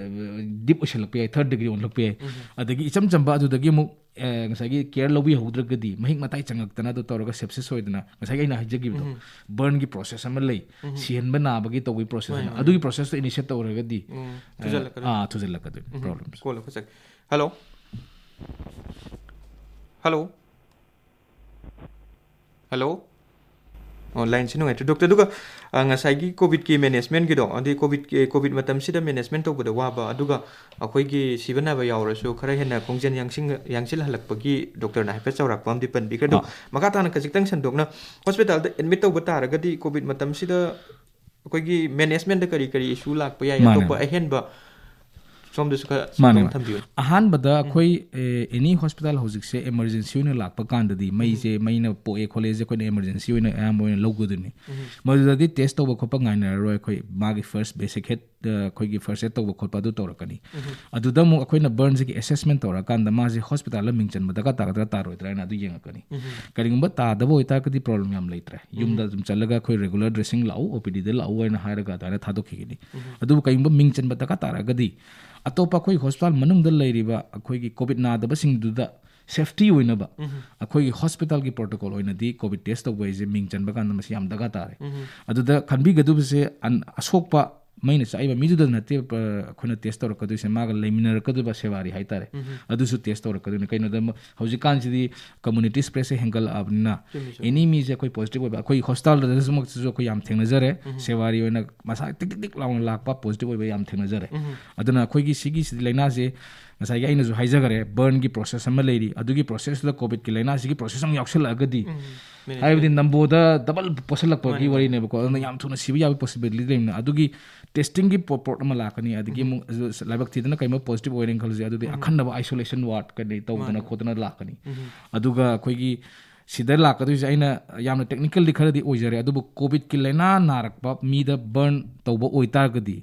ꯗꯤꯞ ꯑꯣꯏꯁꯜꯂꯛꯄ ꯌꯥꯏ, ꯊꯥꯔꯠ ꯗꯤꯒ꯭ꯔꯤ ꯑꯣꯜꯂꯛꯄ ꯌꯥꯏ꯫ ꯑꯗꯒꯤ ꯏꯆꯝ ꯆꯝꯕ ꯑꯗꯨꯗꯒꯤ ꯑꯃꯨꯛ ꯑ, ꯉꯁꯥꯏꯒꯤ ꯀꯦꯌꯔ ꯂꯧꯕꯤꯍꯧꯗ꯭ꯔꯒꯗꯤ, ꯃꯍꯤꯛ ꯃꯇꯥꯏ ꯆꯪꯉꯛꯇꯅ ꯑꯗꯨ ꯇꯧꯔꯒ ꯁꯦꯞꯁꯤꯁ ꯑꯣꯏꯗꯅ, ꯉꯁꯥꯏꯒꯤ ꯑꯩꯅ ꯍꯥꯏꯖꯈꯤꯕꯗꯣ, ꯕꯔꯟꯒꯤ ꯄ꯭ꯔꯣꯁꯦꯁ ꯑꯃ ꯂꯩ, ꯁꯤꯍꯟꯕ ꯅꯥꯕꯒꯤ ꯇꯧꯕꯒꯤ ꯄ꯭ꯔꯣꯁꯦꯁ ꯃꯥꯅꯤ, ꯑꯃ, ꯃꯥꯅꯤ꯫ ꯑꯗꯨꯒꯤ ꯄ꯭ꯔꯣꯁꯦꯁꯇꯣ ꯏꯅꯤꯁꯤꯌꯦꯠ ꯇꯧꯔꯒꯗꯤ, ꯎꯝ, ꯑ, ꯊꯨꯖꯜꯂꯛꯀꯗꯣꯏꯅꯤ꯫ ꯑꯥ, ꯊꯨꯖꯜꯂꯛꯀꯗꯣꯏꯅꯤ ꯄ꯭ꯔꯣꯕ꯭ꯂꯦꯝꯁꯦ꯫ ꯀꯣꯜ ꯑꯃꯈꯛ ꯆꯠꯀꯦ꯫ ꯍꯜꯂꯣ꯫ ꯍꯜꯂꯣ꯫ ꯍꯜꯂꯣ꯫ ꯑꯣ, ꯂꯥꯏꯟꯁꯤ ꯅꯨꯡꯉꯥꯏꯇ꯭ꯔꯦ꯫ ꯗꯣꯛꯇꯔ, ꯑꯗꯨꯒ, ꯑ, ꯉꯁꯥꯏꯒꯤ ꯀꯣꯚꯤꯗꯀꯤ ꯃꯦꯅꯦꯖꯃꯦꯟꯒꯤꯗꯣ, ꯑꯗꯩ ꯀꯣꯚꯤꯗꯀꯤ, ꯀꯣꯚꯤꯗ ꯃꯇꯝꯁꯤꯗ ꯃꯦꯅꯦꯖꯃꯦꯟ ꯇꯧꯕꯗ ꯋꯥꯕ, ꯑꯗꯨꯒ ꯑꯩꯈꯣꯏꯒꯤ ꯁꯤꯕ ꯅꯥꯕ ꯌꯥꯎꯔꯁꯨ ꯈꯔ ꯍꯦꯟꯅ ꯈꯣꯡꯖꯦꯜ ꯌꯥꯡꯁꯤꯟ-, ꯌꯥꯡꯁꯤꯜꯍꯜꯂꯛꯄꯒꯤ ꯗꯣꯛꯇꯔꯅ ꯍꯥꯏꯐꯦꯠ ꯆꯥꯎꯔꯥꯛꯄ ꯑꯃꯗꯤ ꯄꯟꯕꯤꯈ꯭ꯔꯦ꯫ ꯑꯗꯣ ꯑꯥ꯫ ꯃꯈꯥ ꯇꯥꯅ ꯈꯖꯤꯛꯇꯪ ꯁꯟꯗꯣꯛꯅ ꯍꯣꯁꯄꯤꯇꯥꯜꯗ ꯑꯦꯗꯃꯤꯠ ꯇꯧꯕ ꯇꯥꯔꯒꯗꯤ ꯀꯣꯚꯤꯗ ꯃꯇꯝꯁꯤꯗ ꯑꯩꯈꯣꯏꯒꯤ ꯃꯦꯅꯦꯖꯃꯦꯟꯗ ꯀꯔꯤ ꯀꯔꯤ ꯏꯁꯨ ꯂꯥꯛꯄ ꯌꯥꯏ? ꯃꯥꯅꯦ꯫ ꯑꯇꯣꯞꯄ ꯑꯍꯦꯟꯕ ꯁꯣꯝꯗꯁꯨ ꯈꯔ ꯃꯥꯅꯦ, ꯁꯟꯗꯣꯛꯅ ꯃꯥꯅꯦ꯫ ꯊꯝꯕꯤꯌꯨ꯫ ꯑꯍꯥꯟꯕꯗ ꯑꯩꯈꯣꯏ, ꯑꯦ, any hospital ꯍꯧꯖꯤꯛꯁꯦ emergency ꯑꯣꯏꯅ ꯂꯥꯛꯄ ꯀꯥꯟꯗꯗꯤ, ꯃꯩꯁꯦ, ꯃꯩꯅ ꯄꯣꯛꯑꯦ ꯈꯣꯠꯂꯦꯁꯦ ꯑꯩꯈꯣꯏꯅ emergency ꯑꯣꯏꯅ ꯑꯌꯥꯝꯕ ꯑꯣꯏꯅ ꯂꯧꯒꯗꯣꯏꯅꯤ꯫ ꯃꯗꯨꯗꯗꯤ test ꯇꯧꯕ ꯈꯣꯠꯄ ꯉꯥꯏꯅꯔꯔꯣꯏ꯫ ꯑꯩꯈꯣꯏ ꯃꯥꯒꯤ first basic aid, ꯑ, ꯑꯩꯈꯣꯏꯒꯤ first aid ꯇꯧꯕ ꯈꯣꯠꯄ ꯑꯗꯨ ꯇꯧꯔꯛꯀꯅꯤ꯫ ꯑꯗꯨꯗ ꯑꯃꯨꯛ ꯑꯩꯈꯣꯏꯅ burn ꯁꯤꯒꯤ assessment ꯇꯧꯔꯀꯥꯟꯗ ꯃꯥꯁꯦ hospital ꯗ ꯃꯤꯡ ꯆꯟꯕ ꯗꯔꯀꯥꯔ ꯇꯥꯒꯗ꯭ꯔꯥ ꯇꯥꯔꯣꯏꯗ꯭ꯔꯥ ꯍꯥꯏꯅ ꯑꯗꯨ ꯌꯦꯡꯉꯛꯀꯅꯤ꯫ ꯀꯔꯤꯒꯨꯝꯕ ꯇꯥꯗꯕ ꯑꯣꯏꯇꯥꯔꯒꯗꯤ problem ꯌꯥꯝ ꯂꯩꯇ꯭ꯔꯦ꯫ ꯌꯨꯝꯗ ꯑꯗꯨꯝ ꯆꯠꯂꯒ ꯑꯩꯈꯣꯏ regular dressing ꯂꯥꯛꯎ, O P D ꯗ ꯂꯥꯛꯎ ꯍꯥꯏꯅ ꯍꯥꯏꯔꯒ ꯑꯗꯨꯃꯥꯏꯅ ꯊꯥꯗꯣꯛꯈꯤꯒꯅꯤ꯫ ꯑꯗꯨꯕꯨ ꯀꯔꯤꯒꯨꯝꯕ ꯃꯤꯡ ꯆꯟꯕ ꯗꯔꯀꯥꯔ ꯇꯥꯔꯒꯗꯤ ꯑꯇꯣꯞꯄ ꯑꯩꯈꯣꯏ hospital ꯃꯅꯨꯡꯗ ꯂꯩꯔꯤꯕ ꯑꯩꯈꯣꯏꯒꯤ COVID ꯅꯥꯗꯕꯁꯤꯡꯗꯨꯗ safety ꯑꯣꯏꯅꯕ ꯑꯩꯈꯣꯏꯒꯤ hospital ꯒꯤ protocol ꯑꯣꯏꯅꯗꯤ COVID test ꯇꯧꯕ ꯍꯥꯏꯁꯦ ꯃꯤꯡ ꯆꯟꯕ ꯀꯥꯟꯗ ꯃꯁꯤ ꯌꯥꯝ ꯗꯔꯀꯥꯔ ꯇꯥꯔꯦ꯫ ꯑꯗꯨꯗ ꯈꯟꯕꯤꯒꯗꯕꯁꯦ ꯑꯟ-, ꯑꯁꯣꯛꯄ ꯃꯩꯅ ꯆꯥꯛꯏꯕ ꯃꯤꯗꯨꯗ ꯅꯠꯇꯦ, ꯑ, ꯑꯩꯈꯣꯏꯅ test ꯇꯧꯔꯛꯀꯗꯣꯏꯁꯦ, ꯃꯥꯒ ꯂꯩꯃꯤꯟꯅꯔꯛꯀꯗꯣꯏꯕ ꯁꯦꯕꯥꯔꯤ ꯍꯥꯏꯇꯥꯔꯦ꯫ ꯑꯗꯨꯁꯨ test ꯇꯧꯔꯛꯀꯗꯣꯏꯅꯤ꯫ ꯀꯩꯅꯣꯗ ꯃ-, ꯍꯧꯖꯤꯛꯀꯥꯟꯁꯤꯗꯤ community spread ꯁꯦ ꯍꯦꯟꯒꯠꯂꯛꯑꯕꯅꯤꯅ, ꯆꯨꯝꯃꯤ, ꯆꯨꯝꯃꯤ꯫ Any ꯃꯤꯁꯦ ꯑꯩꯈꯣꯏ positive ꯑꯣꯏꯕ, ꯑꯩꯈꯣꯏ hospital ꯗꯁꯨꯃꯛꯇꯁꯨ ꯑꯩꯈꯣꯏ ꯌꯥꯝ ꯊꯦꯡꯅꯖꯔꯦ꯫ ꯁꯦꯕꯥꯔꯤ ꯑꯣꯏꯅ ꯃꯁꯥ ꯇꯤꯛ ꯇꯤꯛ ꯇꯤꯛ ꯂꯥꯎꯅ ꯂꯥꯛꯄ positive ꯑꯣꯏꯕ ꯌꯥꯝ ꯊꯦꯡꯅꯖꯔꯦ꯫ ꯑꯗꯨꯅ ꯑꯩꯈꯣꯏꯒꯤ ꯁꯤꯒꯤ ꯁꯤ ꯂꯥꯏꯅꯥꯁꯦ ꯉꯁꯥꯏꯒꯤ ꯑꯩꯅꯁꯨ ꯍꯥꯏꯖꯈꯔꯦ, burn ꯒꯤ process ꯑꯃ ꯂꯩꯔꯤ, ꯑꯗꯨꯒꯤ process ꯇꯨꯗ COVID ꯀꯤ ꯂꯥꯏꯅꯥꯁꯤꯒꯤ process ꯑꯃ ꯌꯥꯎꯁꯜꯂꯛꯑꯒꯗꯤ, ꯃꯥꯅꯦ, ꯍꯥꯏꯕꯗꯤ ꯃꯥꯅꯦ꯫ ꯅꯝꯕꯣꯗ double ꯄꯣꯠꯁꯜꯂꯛꯄꯒꯤ ꯃꯥꯅꯦ, ꯃꯥꯅꯦ꯫ ꯋꯥꯔꯤꯅꯦꯕꯀꯣ꯫ ꯑꯗꯨꯅ ꯌꯥꯝ ꯊꯨꯅ ꯁꯤꯕ ꯌꯥꯕꯒꯤ possibility ꯂꯩꯕꯅꯤꯅ ꯑꯗꯨꯒꯤ testing ꯒꯤ ꯄꯣ-, ꯄꯣꯠ ꯑꯃ ꯂꯥꯛꯀꯅꯤ꯫ ꯑꯗꯒꯤ ꯑꯃꯨꯛ ꯂꯥꯏꯕꯛ ꯊꯤꯗꯅ ꯀꯩꯒꯨꯝꯕ positive ꯑꯣꯏꯔꯦꯅ ꯈꯜꯂꯁꯦ, ꯑꯗꯨꯗꯤ ꯑꯈꯟꯅꯕ isolation ward ꯀꯩꯀꯩ ꯇꯧꯗꯅ ꯃꯥꯅꯦ꯫ ꯈꯣꯠꯇꯅ ꯂꯥꯛꯀꯅꯤ꯫ ꯑꯗꯨꯒ ꯑꯩꯈꯣꯏꯒꯤ ꯁꯤꯗ ꯂꯥꯛꯀꯗꯣꯏꯁꯦ, ꯑꯩꯅ ꯌꯥꯝꯅ technical ꯗꯤ ꯈꯔꯗꯤ ꯑꯣꯏꯖꯔꯦ, ꯑꯗꯨꯕꯨ COVID ꯀꯤ ꯂꯥꯏꯅꯥ ꯅꯥꯔꯛꯄ ꯃꯤꯗ burn ꯇꯧꯕ ꯑꯣꯏꯇꯥꯔꯒꯗꯤ,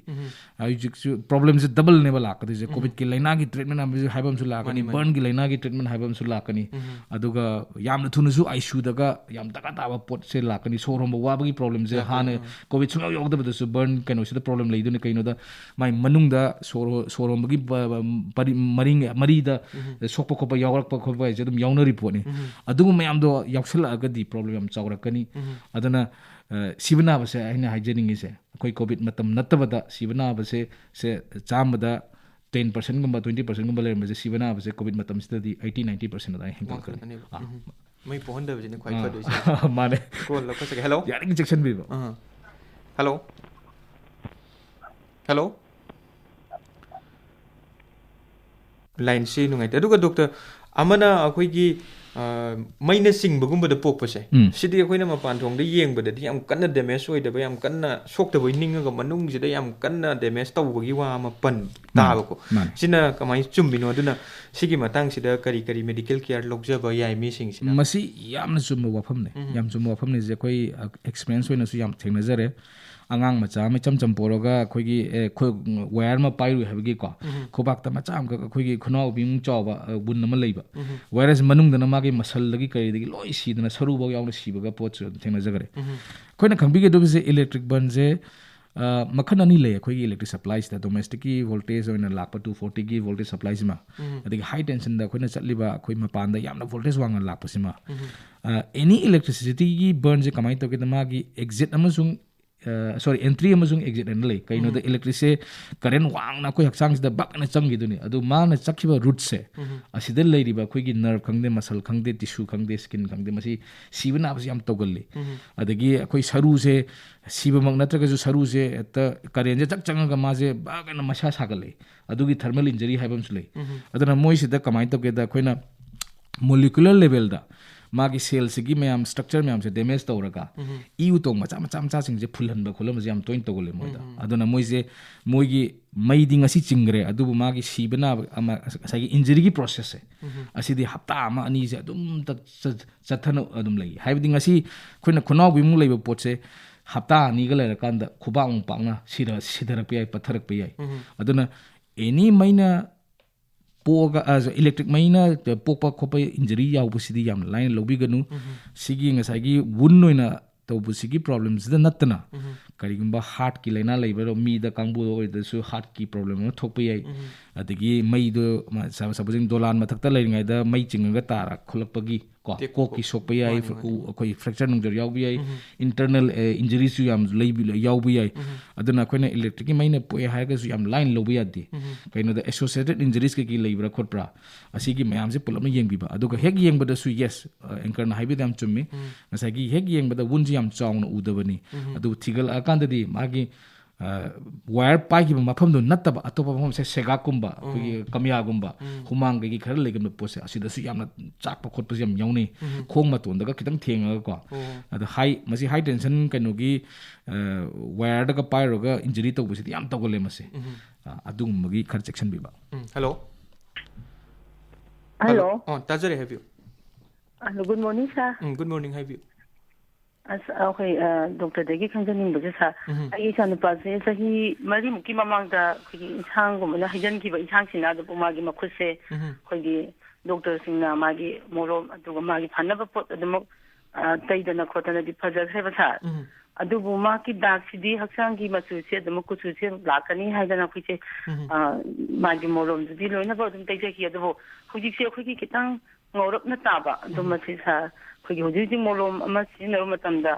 ꯍꯧꯖꯤꯛꯁꯨ problem ꯁꯦ double ꯅꯦꯕ ꯂꯥꯛꯀꯗꯣꯏꯁꯦ꯫ COVID ꯀꯤ ꯂꯥꯏꯅꯥꯒꯤ treatment ꯍꯥꯏꯕ ꯑꯃꯁꯨ ꯂꯥꯛꯀꯅꯤ, ꯃꯥꯅꯤ, ꯃꯥꯅꯤ꯫ Burn ꯒꯤ ꯂꯥꯏꯅꯥꯒꯤ treatment ꯍꯥꯏꯕ ꯑꯃꯁꯨ ꯂꯥꯛꯀꯅꯤ꯫ ꯑꯗꯨꯒ ꯌꯥꯝꯅ ꯊꯨꯅꯁꯨ ICU ꯗꯒ ꯌꯥꯝ ꯗꯔꯀꯥꯔ ꯇꯥꯕ ꯄꯣꯠꯁꯦ ꯂꯥꯛꯀꯅꯤ꯫ ꯁꯣꯔ ꯍꯣꯟꯕ ꯋꯥꯕꯒꯤ problem ꯁꯦ ꯂꯥꯛꯀꯅꯤ, ꯍꯥꯟꯅ ꯑꯥ꯫ COVID ꯁꯨꯡꯌꯥꯎ ꯌꯥꯎꯗꯕꯗꯁꯨ burn ꯀꯩꯅꯣꯁꯤꯗ problem ꯂꯩꯗꯣꯏꯅꯤ꯫ ꯀꯩꯅꯣꯗ ꯃꯥꯏ ꯃꯅꯨꯡꯗ ꯁꯣꯔ ꯍꯣ-, ꯁꯣꯔ ꯍꯣꯟꯕꯒꯤ ꯕ-, ꯕ-, ꯄꯔꯤ-, ꯃꯔꯤꯡ, ꯃꯔꯤꯗ ꯁꯣꯛꯄ ꯈꯣꯠꯄ ꯌꯥꯎꯔꯛꯄ ꯈꯣꯠꯄ ꯍꯥꯏꯁꯦ ꯑꯗꯨꯝ ꯌꯥꯎꯅꯔꯤ ꯄꯣꯠꯅꯤ꯫ ꯑꯗꯨꯒꯨꯝꯕ ꯃꯌꯥꯝꯗꯣ ꯌꯥꯎꯁꯜꯂꯛꯑꯒꯗꯤ problem ꯌꯥꯝ ꯆꯥꯎꯔꯛꯀꯅꯤ꯫ ꯑꯗꯨꯅ, ꯑ, ꯁꯤꯕ ꯅꯥꯕꯁꯦ ꯑꯩꯅ ꯍꯥꯏꯖꯅꯤꯡꯉꯤꯁꯦ, ꯑꯩꯈꯣꯏ COVID ꯃꯇꯝ ꯅꯠꯇꯕꯗ ꯁꯤꯕ ꯅꯥꯕꯁꯦ, ꯁꯦ ꯆꯥꯝꯃꯗ ten percent ꯒꯨꯝꯕ, twenty percent ꯒꯨꯝꯕ ꯂꯩꯔꯝꯕꯁꯦ, ꯁꯤꯕ ꯅꯥꯕꯁꯦ COVID ꯃꯇꯝꯁꯤꯗꯗꯤ eighty, ninety percent ꯑꯗꯨꯃꯥꯏꯅ ꯍꯦꯟꯒꯠꯂꯛꯀꯅꯤ꯫ ꯋꯥꯡꯈꯠꯂꯛꯀꯅꯦꯕ꯫ ꯑꯥ꯫ ꯃꯩ ꯄꯣꯛꯍꯟꯗꯕꯁꯤꯅ ꯈ꯭ꯋꯥꯏ ꯑꯥ꯫ ꯐꯗꯣꯏꯁꯦ꯫ ꯃꯥꯅꯦ꯫ Call ꯂꯧꯈꯠꯆꯒꯦ꯫ Hello? ꯌꯥꯔꯤꯉꯩ ꯆꯦꯛꯁꯤꯟꯕꯤꯕ꯫ ꯑꯥ꯫ Hello? Hello? Line ꯁꯤ ꯅꯨꯡꯉꯥꯏꯇꯦ꯫ ꯑꯗꯨꯒ doctor, ꯑꯃꯅ ꯑꯩꯈꯣꯏꯒꯤ ꯑ, ꯃꯩꯅ ꯆꯤꯡꯕꯒꯨꯝꯕꯗ ꯄꯣꯛꯄꯁꯦ, ꯎꯝ. ꯁꯤꯗꯤ ꯑꯩꯈꯣꯏꯅ ꯃꯄꯥꯟ ꯊꯣꯡꯗ ꯌꯦꯡꯕꯗꯗꯤ ꯌꯥꯝ ꯀꯟꯅ ꯗꯦꯃꯦꯖ ꯑꯣꯏꯗꯕ, ꯌꯥꯝ ꯀꯟꯅ ꯁꯣꯛꯇꯕꯩ ꯅꯤꯡꯉꯒ ꯃꯅꯨꯡꯁꯤꯗ ꯌꯥꯝ ꯀꯟꯅ ꯗꯦꯃꯦꯖ ꯇꯧꯕꯒꯤ ꯋꯥ ꯑꯃ ꯄꯟ ꯇꯥꯕꯀꯣ꯫ ꯃꯥꯅꯦ. ꯁꯤꯅ ꯀꯃꯥꯏꯅ ꯆꯨꯝꯃꯤꯅꯣ? ꯑꯗꯨꯅ ꯁꯤꯒꯤ ꯃꯇꯥꯡꯁꯤꯗ ꯀꯔꯤ ꯀꯔꯤ ꯃꯦꯗꯤꯀꯦꯜ ꯀꯦꯌꯔ ꯂꯧꯖꯕ ꯌꯥꯏ ꯃꯤꯁꯤꯡꯁꯤꯅ? ꯃꯁꯤ ꯌꯥꯝꯅ ꯆꯨꯝꯕ ꯋꯥꯐꯝꯅꯦ꯫ ꯎꯝ. ꯌꯥꯝ ꯆꯨꯝꯕ ꯋꯥꯐꯝꯅꯦ꯫ ꯁꯦ ꯑꯩꯈꯣꯏ ꯑꯦꯛꯁꯄꯤꯔꯤꯌꯦꯟꯁ ꯑꯣꯏꯅꯁꯨ ꯌꯥꯝ ꯊꯦꯡꯅꯖꯔꯦ꯫ ꯑꯉꯥꯡ ꯃꯆꯥ ꯑꯃ ꯏꯆꯝ ꯆꯝ ꯄꯣꯛꯂꯒ ꯑꯩꯈꯣꯏꯒꯤ, ꯑꯦ, ꯈꯨ-, ꯋꯥꯌꯔ ꯑꯃ ꯄꯥꯏꯔꯨꯏ ꯍꯥꯏꯕꯒꯤꯀꯣ, ꯎꯝ. ꯈꯨꯕꯥꯛꯇ ꯃꯆꯥ ꯑꯃꯈꯛ, ꯑꯩꯈꯣꯏꯒꯤ ꯈꯨꯅꯥꯎꯕꯤꯃꯨꯛ ꯆꯥꯎꯕ, ꯑ, ꯋꯨꯟ ꯑꯃ ꯂꯩꯕ, ꯎꯝ. ꯋꯥꯌꯔꯁꯤ ꯃꯅꯨꯡꯗꯅ ꯃꯥꯒꯤ ꯃꯁꯜꯗꯒꯤ ꯀꯔꯤꯗꯒꯤ ꯂꯣꯏ ꯁꯤꯗꯅ ꯁꯔꯨꯐꯥꯎ ꯌꯥꯎꯅ ꯁꯤꯕꯒ ꯄꯣꯠꯁꯨ ꯑꯗꯨꯝ ꯊꯦꯡꯅꯖꯈꯔꯦ꯫ ꯎꯝ. ꯑꯩꯈꯣꯏꯅ ꯈꯪꯕꯤꯒꯗꯕꯁꯦ, ꯏꯂꯦꯛꯇ꯭ꯔꯤꯛ ꯕꯔꯟꯁꯦ, ꯑ, ꯃꯈꯜ ꯑꯅꯤ ꯂꯩ ꯑꯩꯈꯣꯏꯒꯤ ꯏꯂꯦꯛꯇ꯭ꯔꯤꯛ ꯁꯄ꯭ꯂꯥꯏꯁꯤꯗ꯫ ꯗꯣꯃꯦꯁꯇꯤꯛꯀꯤ ꯚꯣꯜꯇꯦꯖ ꯑꯣꯏꯅ ꯂꯥꯛꯄ ꯇꯨ ꯐꯣꯔꯇꯤꯒꯤ ꯚꯣꯜꯇꯦꯖ ꯁꯄ꯭ꯂꯥꯏꯁꯤꯃ, ꯎꯝ. ꯑꯗꯒꯤ ꯍꯥꯏ ꯇꯦꯟꯁꯟꯗ ꯑꯩꯈꯣꯏꯅ ꯆꯠꯂꯤꯕ ꯑꯩꯈꯣꯏ ꯃꯄꯥꯟꯗ ꯌꯥꯝꯅ ꯚꯣꯜꯇꯦꯖ ꯋꯥꯡꯅ ꯂꯥꯛꯄꯁꯤꯃ꯫ ꯎꯝ. ꯑꯦꯅꯤ ꯏꯂꯦꯛꯇ꯭ꯔꯤꯁꯤꯇꯤꯒꯤ ꯕꯔꯟꯁꯦ ꯀꯃꯥꯏꯅ ꯇꯧꯒꯦꯗ, ꯃꯥꯒꯤ ꯑꯦꯛꯖꯤꯠ ꯑꯃꯁꯨꯡ, ꯁꯣꯔꯤ, ꯑꯦꯟꯇ꯭ꯔꯤ ꯑꯃꯁꯨꯡ ꯑꯦꯛꯖꯤꯠ ꯍꯥꯏꯅ ꯂꯩ꯫ ꯀꯩꯅꯣꯗ, ꯎꯝ. ꯏꯂꯦꯛꯇ꯭ꯔꯤꯛꯁꯦ ꯀꯔꯦꯟ ꯋꯥꯡꯅ ꯑꯩꯈꯣꯏ ꯍꯛꯆꯥꯡꯁꯤꯗ ꯕꯛ ꯑꯅ ꯆꯪꯈꯤꯗꯣꯏꯅꯤ꯫ ꯑꯗꯨ ꯃꯥꯅ ꯆꯠꯈꯤꯕ ꯔꯨꯠꯁꯦ, ꯎꯝ. ꯑꯁꯤꯗ ꯂꯩꯔꯤꯕ ꯑꯩꯈꯣꯏꯒꯤ ꯅꯔꯚ ꯈꯪꯗꯦ, ꯃꯁꯜ ꯈꯪꯗꯦ, ꯇꯤꯁꯨ ꯈꯪꯗꯦ, ꯁ꯭ꯀꯤꯟ ꯈꯪꯗꯦ, ꯃꯁꯤ ꯁꯤꯕ ꯅꯥꯕꯁꯤ ꯌꯥꯝ ꯇꯧꯒꯜꯂꯤ꯫ ꯎꯝ. ꯑꯗꯒꯤ ꯑꯩꯈꯣꯏ ꯁꯔꯨꯁꯦ ꯁꯤꯕꯃꯛ ꯅꯠꯇ꯭ꯔꯒꯁꯨ ꯁꯔꯨꯁꯦ ꯍꯦꯛꯇ ꯀꯔꯦꯟꯁꯦ ꯆꯛ ꯆꯪꯉꯒ ꯃꯥꯁꯦ ꯕꯛ ꯑꯅ ꯃꯁꯥ ꯁꯥꯒꯠꯂꯛꯏ꯫ ꯑꯗꯨꯒꯤ ꯊꯔꯃꯦꯜ ꯏꯟꯖꯔꯤ ꯍꯥꯏꯕ ꯑꯃꯁꯨ ꯂꯩ꯫ ꯎꯝ. ꯑꯗꯨꯅ ꯃꯣꯏꯁꯤꯗ ꯀꯃꯥꯏꯅ ꯇꯧꯒꯦꯗ, ꯑꯩꯈꯣꯏꯅ ꯃꯣꯂꯤꯀꯨꯂꯔ ꯂꯦꯚꯦꯜꯗ ꯃꯥꯒꯤ ꯁꯦꯜꯁꯤꯒꯤ ꯃꯌꯥꯝ, ꯁ꯭ꯇ꯭ꯔꯛꯆꯔ ꯃꯌꯥꯝꯁꯦ ꯗꯦꯃꯦꯖ ꯇꯧꯔꯒ, ꯎꯝ. ꯏ ꯎꯇꯣꯡ ꯃꯆꯥ ꯃꯆꯥ ꯃꯆꯥꯁꯤꯡꯁꯦ ꯐꯨꯜꯍꯟꯕ ꯈꯣꯠꯍꯟꯕꯁꯦ ꯌꯥꯝ ꯇꯣꯏꯅ ꯇꯧꯒꯜꯂꯦ ꯃꯣꯏꯗ꯫ ꯎꯝ. ꯑꯗꯨꯅ ꯃꯣꯏꯁꯦ, ꯃꯣꯏꯒꯤ ꯃꯩꯗꯤ ꯉꯁꯤ ꯆꯤꯡꯈ꯭ꯔꯦ, ꯑꯗꯨꯕꯨ ꯃꯥꯒꯤ ꯁꯤꯕ ꯅꯥꯕ ꯑꯃ, ꯉꯁꯥꯏꯒꯤ ꯏꯟꯖꯔꯤꯒꯤ ꯄ꯭ꯔꯣꯁꯦꯁꯁꯦ, ꯎꯝ. ꯑꯁꯤꯗꯤ ꯍꯞꯇꯥ ꯑꯃ ꯑꯅꯤꯁꯦ ꯑꯗꯨꯝ ꯇ-, ꯆ-, ꯆꯠꯊꯅ ꯑꯗꯨꯝ ꯂꯩ꯫ ꯍꯥꯏꯕꯗꯤ ꯉꯁꯤ ꯑꯩꯈꯣꯏꯅ ꯈꯨꯅꯥꯎꯕꯤꯃꯨꯛ ꯂꯩꯕ ꯄꯣꯠꯁꯦ ꯍꯞꯇꯥ ꯑꯅꯤꯒ ꯂꯩꯔꯀꯥꯟꯗ ꯈꯨꯕꯥꯛꯃꯨꯛ ꯄꯥꯛꯅ ꯁꯤꯔ-, ꯁꯤꯊꯔꯛꯄ ꯌꯥꯏ, ꯄꯠꯊꯔꯛꯄ ꯌꯥꯏ꯫ ꯎꯝ. ꯑꯗꯨꯅ ꯑꯦꯅꯤ ꯃꯩꯅ ꯄꯣꯛꯑꯒ, ꯑ, ꯏꯂꯦꯛꯇ꯭ꯔꯤꯛ ꯃꯩꯅ ꯄꯣꯛꯄ ꯈꯣꯠꯄ ꯏꯟꯖꯔꯤ ꯌꯥꯎꯕꯁꯤꯗꯤ ꯌꯥꯝꯅ ꯂꯥꯏꯅ ꯂꯧꯕꯤꯒꯅꯨ꯫ ꯎꯝ. ꯁꯤꯒꯤ ꯉꯁꯥꯏꯒꯤ ꯋꯨꯟ ꯑꯣꯏꯅ ꯇꯧꯕꯁꯤꯒꯤ ꯄ꯭ꯔꯣꯕ꯭ꯂꯦꯝꯁꯤꯗ ꯅꯠꯇꯅ, ꯎꯝ. ꯀꯔꯤꯒꯨꯝꯕ ꯍꯥꯔꯠꯀꯤ ꯂꯥꯏꯅꯥ ꯂꯩꯕ ꯃꯤꯗ, ꯀꯥꯡꯕꯨꯗ ꯑꯣꯏꯔꯁꯨ ꯍꯥꯔꯠꯀꯤ ꯄ꯭ꯔꯣꯕ꯭ꯂꯦꯝ ꯑꯃ ꯊꯣꯛꯄ ꯌꯥꯏ꯫ ꯎꯝ. ꯑꯗꯒꯤ ꯃꯩꯗꯣ, ꯃ-, ꯁ-, ꯁꯄꯣꯖꯤꯡ ꯗꯣꯂꯥꯟ ꯃꯊꯛꯇ ꯂꯩꯔꯤꯉꯩꯗ ꯃꯩ ꯆꯤꯡꯉꯒ ꯇꯥꯔꯛ ꯈꯣꯠꯂꯛꯄꯒꯤ ꯀꯣ, ꯇꯦꯛ-, ꯀꯣꯛꯀꯤ ꯁꯣꯛꯄ ꯌꯥꯏ, ꯃꯥꯅꯤ, ꯃꯥꯅꯤ. ꯎ-, ꯑꯩꯈꯣꯏ ꯐ꯭ꯔꯦꯛꯆꯔ ꯅꯨꯡꯖꯔ ꯌꯥꯎꯕ ꯌꯥꯏ, ꯎꯝ. ꯏꯟꯇꯔꯅꯦꯜ, ꯑꯦ, ꯏꯟꯖꯔꯤꯁꯨ ꯌꯥꯝ ꯂꯩꯕ, ꯌꯥꯎꯕ ꯌꯥꯏ꯫ ꯎꯝ. ꯑꯗꯨꯅ ꯑꯩꯈꯣꯏꯅ ꯏꯂꯦꯛꯇ꯭ꯔꯤꯛꯀꯤ ꯃꯩꯅ ꯄꯣꯛꯑꯦ ꯍꯥꯏꯔꯒꯁꯨ ꯌꯥꯝ ꯂꯥꯏꯅ ꯂꯧꯕ ꯌꯥꯗꯦ꯫ ꯎꯝ. ꯀꯩꯅꯣꯗ ꯑꯦꯁꯣꯁꯤꯌꯦꯇꯦꯠ ꯏꯟꯖꯔꯤꯁ ꯀꯩꯀꯩ ꯂꯩꯕ꯭ꯔꯥ ꯈꯣꯠꯄ꯭ꯔꯥ, ꯑꯁꯤꯒꯤ ꯃꯌꯥꯝꯁꯦ ꯄꯨꯂꯞꯅ ꯌꯦꯡꯕꯤꯕ꯫ ꯑꯗꯨꯒ ꯍꯦꯛ ꯌꯦꯡꯕꯗꯁꯨ, ꯌꯦꯁ, ꯑꯦꯡꯀꯔꯅ ꯍꯥꯏꯕꯤꯗ ꯌꯥꯝ ꯆꯨꯝꯃꯤ꯫ ꯎꯝ. ꯉꯁꯥꯏꯒꯤ ꯍꯦꯛ ꯌꯦꯡꯕꯗ ꯋꯨꯟꯁꯤ ꯌꯥꯝ ꯆꯥꯎꯅ ꯎꯗꯕꯅꯤ꯫ ꯎꯝ. ꯑꯗꯨꯕꯨ ꯊꯤꯒꯠꯂꯛꯑꯀꯥꯟꯗꯗꯤ ꯃꯥꯒꯤ ꯋꯥꯌꯔ ꯄꯥꯏꯈꯤꯕ ꯃꯐꯝꯗꯨ ꯅꯠꯇꯕ ꯑꯇꯣꯞꯄ ꯃꯐꯝꯁꯦ, ꯁꯦꯒꯥꯛꯀꯨꯝꯕ, ꯑꯩꯈꯣꯏꯒꯤ ꯀꯃꯤꯌꯥꯒꯨꯝꯕ, ꯍꯨꯃꯥꯡ ꯀꯩꯀꯩ ꯈꯔ ꯂꯩꯒꯟꯕ ꯄꯣꯠꯁꯦ, ꯑꯁꯤꯗꯁꯨ ꯌꯥꯝꯅ ꯆꯥꯛꯄ ꯈꯣꯠꯄꯁꯦ ꯌꯥꯝ ꯌꯥꯎꯅꯩ꯫ ꯈꯣꯡ ꯃꯇꯣꯟꯗꯒ ꯈꯤꯇꯪ ꯊꯦꯡꯉꯒꯀꯣ꯫ ꯑꯗꯣ ꯍꯥꯏ ꯃꯁꯤ ꯍꯥꯏ ꯇꯦꯟꯁꯟ ꯀꯩꯅꯣꯒꯤ ꯋꯥꯌꯔꯗꯒ ꯄꯥꯏꯔꯨꯔꯒ ꯏꯟꯖꯔꯤ ꯇꯧꯕꯁꯤꯗꯤ ꯌꯥꯝ ꯇꯧꯒꯜꯂꯦ ꯃꯁꯤ꯫ ꯑ, ꯑꯗꯨꯒꯨꯝꯕꯒꯤ ꯈꯔ ꯆꯦꯛꯁꯤꯟꯕꯤꯕ꯫ ꯎꯝ, ꯍꯜꯂꯣ꯫ ꯍꯜꯂꯣ꯫ ꯑꯣ, ꯇꯥꯖꯔꯦ, ꯍꯥꯏꯕꯤꯌꯨ꯫ Hello, good morning sir. Um, good morning, ꯍꯥꯏꯕꯤꯌꯨ꯫ ꯑꯁ, ꯑꯩꯈꯣꯏ, ꯑ, ꯗꯣꯛꯇꯔꯗꯒꯤ ꯈꯪꯖꯅꯤꯡꯕꯁꯦ ꯁꯥꯔ, ꯎꯝ꯫ ꯑꯩꯒꯤ ꯏꯆꯥꯅꯨꯄꯥꯁꯦ ꯆꯍꯤ ꯃꯔꯤꯃꯨꯛꯀꯤ ꯃꯃꯥꯡꯗ ꯑꯩꯈꯣꯏꯒꯤ ꯏꯟꯁꯥꯡꯒꯨꯝꯕꯅ ꯍꯩꯖꯤꯟꯈꯤꯕ ꯏꯟꯁꯥꯡꯁꯤꯅ ꯑꯗꯨꯕꯨ ꯃꯥꯒꯤ ꯃꯈꯨꯠꯁꯦ ꯎꯝ꯫ ꯑꯩꯈꯣꯏꯒꯤ ꯗꯣꯛꯇꯔꯁꯤꯡꯅ ꯃꯥꯒꯤ ꯃꯣꯂꯣꯝ ꯑꯗꯨꯒ ꯃꯥꯒꯤ ꯐꯅꯕ ꯄꯣꯠ ꯑꯗꯨꯃꯛ, ꯑ, ꯇꯩꯗꯅ ꯈꯣꯠꯇꯅꯗꯤ ꯐꯖꯈ꯭ꯔꯦꯕ ꯁꯥꯔ꯫ ꯎꯝ꯫ ꯑꯗꯨꯕꯨ ꯃꯥꯒꯤ ꯗꯥꯛꯁꯤꯗꯤ ꯍꯛꯆꯥꯡꯒꯤ ꯃꯆꯨꯁꯦ ꯑꯗꯨꯃꯛ ꯀꯨꯆꯨꯁꯦ ꯂꯥꯛꯀꯅꯤ ꯍꯥꯏꯗꯅ ꯑꯩꯈꯣꯏꯁꯦ, ꯎꯝ꯫ ꯑ, ꯃꯥꯒꯤ ꯃꯣꯂꯣꯝꯗꯨꯗꯤ ꯂꯣꯏꯅꯃꯛ ꯑꯗꯨꯝ ꯇꯩꯖꯈꯤ꯫ ꯑꯗꯨꯕꯨ ꯍꯧꯖꯤꯛꯁꯦ ꯑꯩꯈꯣꯏꯒꯤ ꯈꯤꯇꯪ ꯉꯧꯔꯞꯅ ꯇꯥꯕ ꯑꯗꯨ ꯎꯝ꯫ ꯃꯁꯤ ꯁꯥꯔ, ꯑꯩꯈꯣꯏꯒꯤ ꯍꯧꯖꯤꯛ ꯍꯧꯖꯤꯛ ꯃꯣꯂꯣꯝ ꯑꯃ ꯁꯤꯖꯤꯟꯅꯕ ꯃꯇꯝꯗ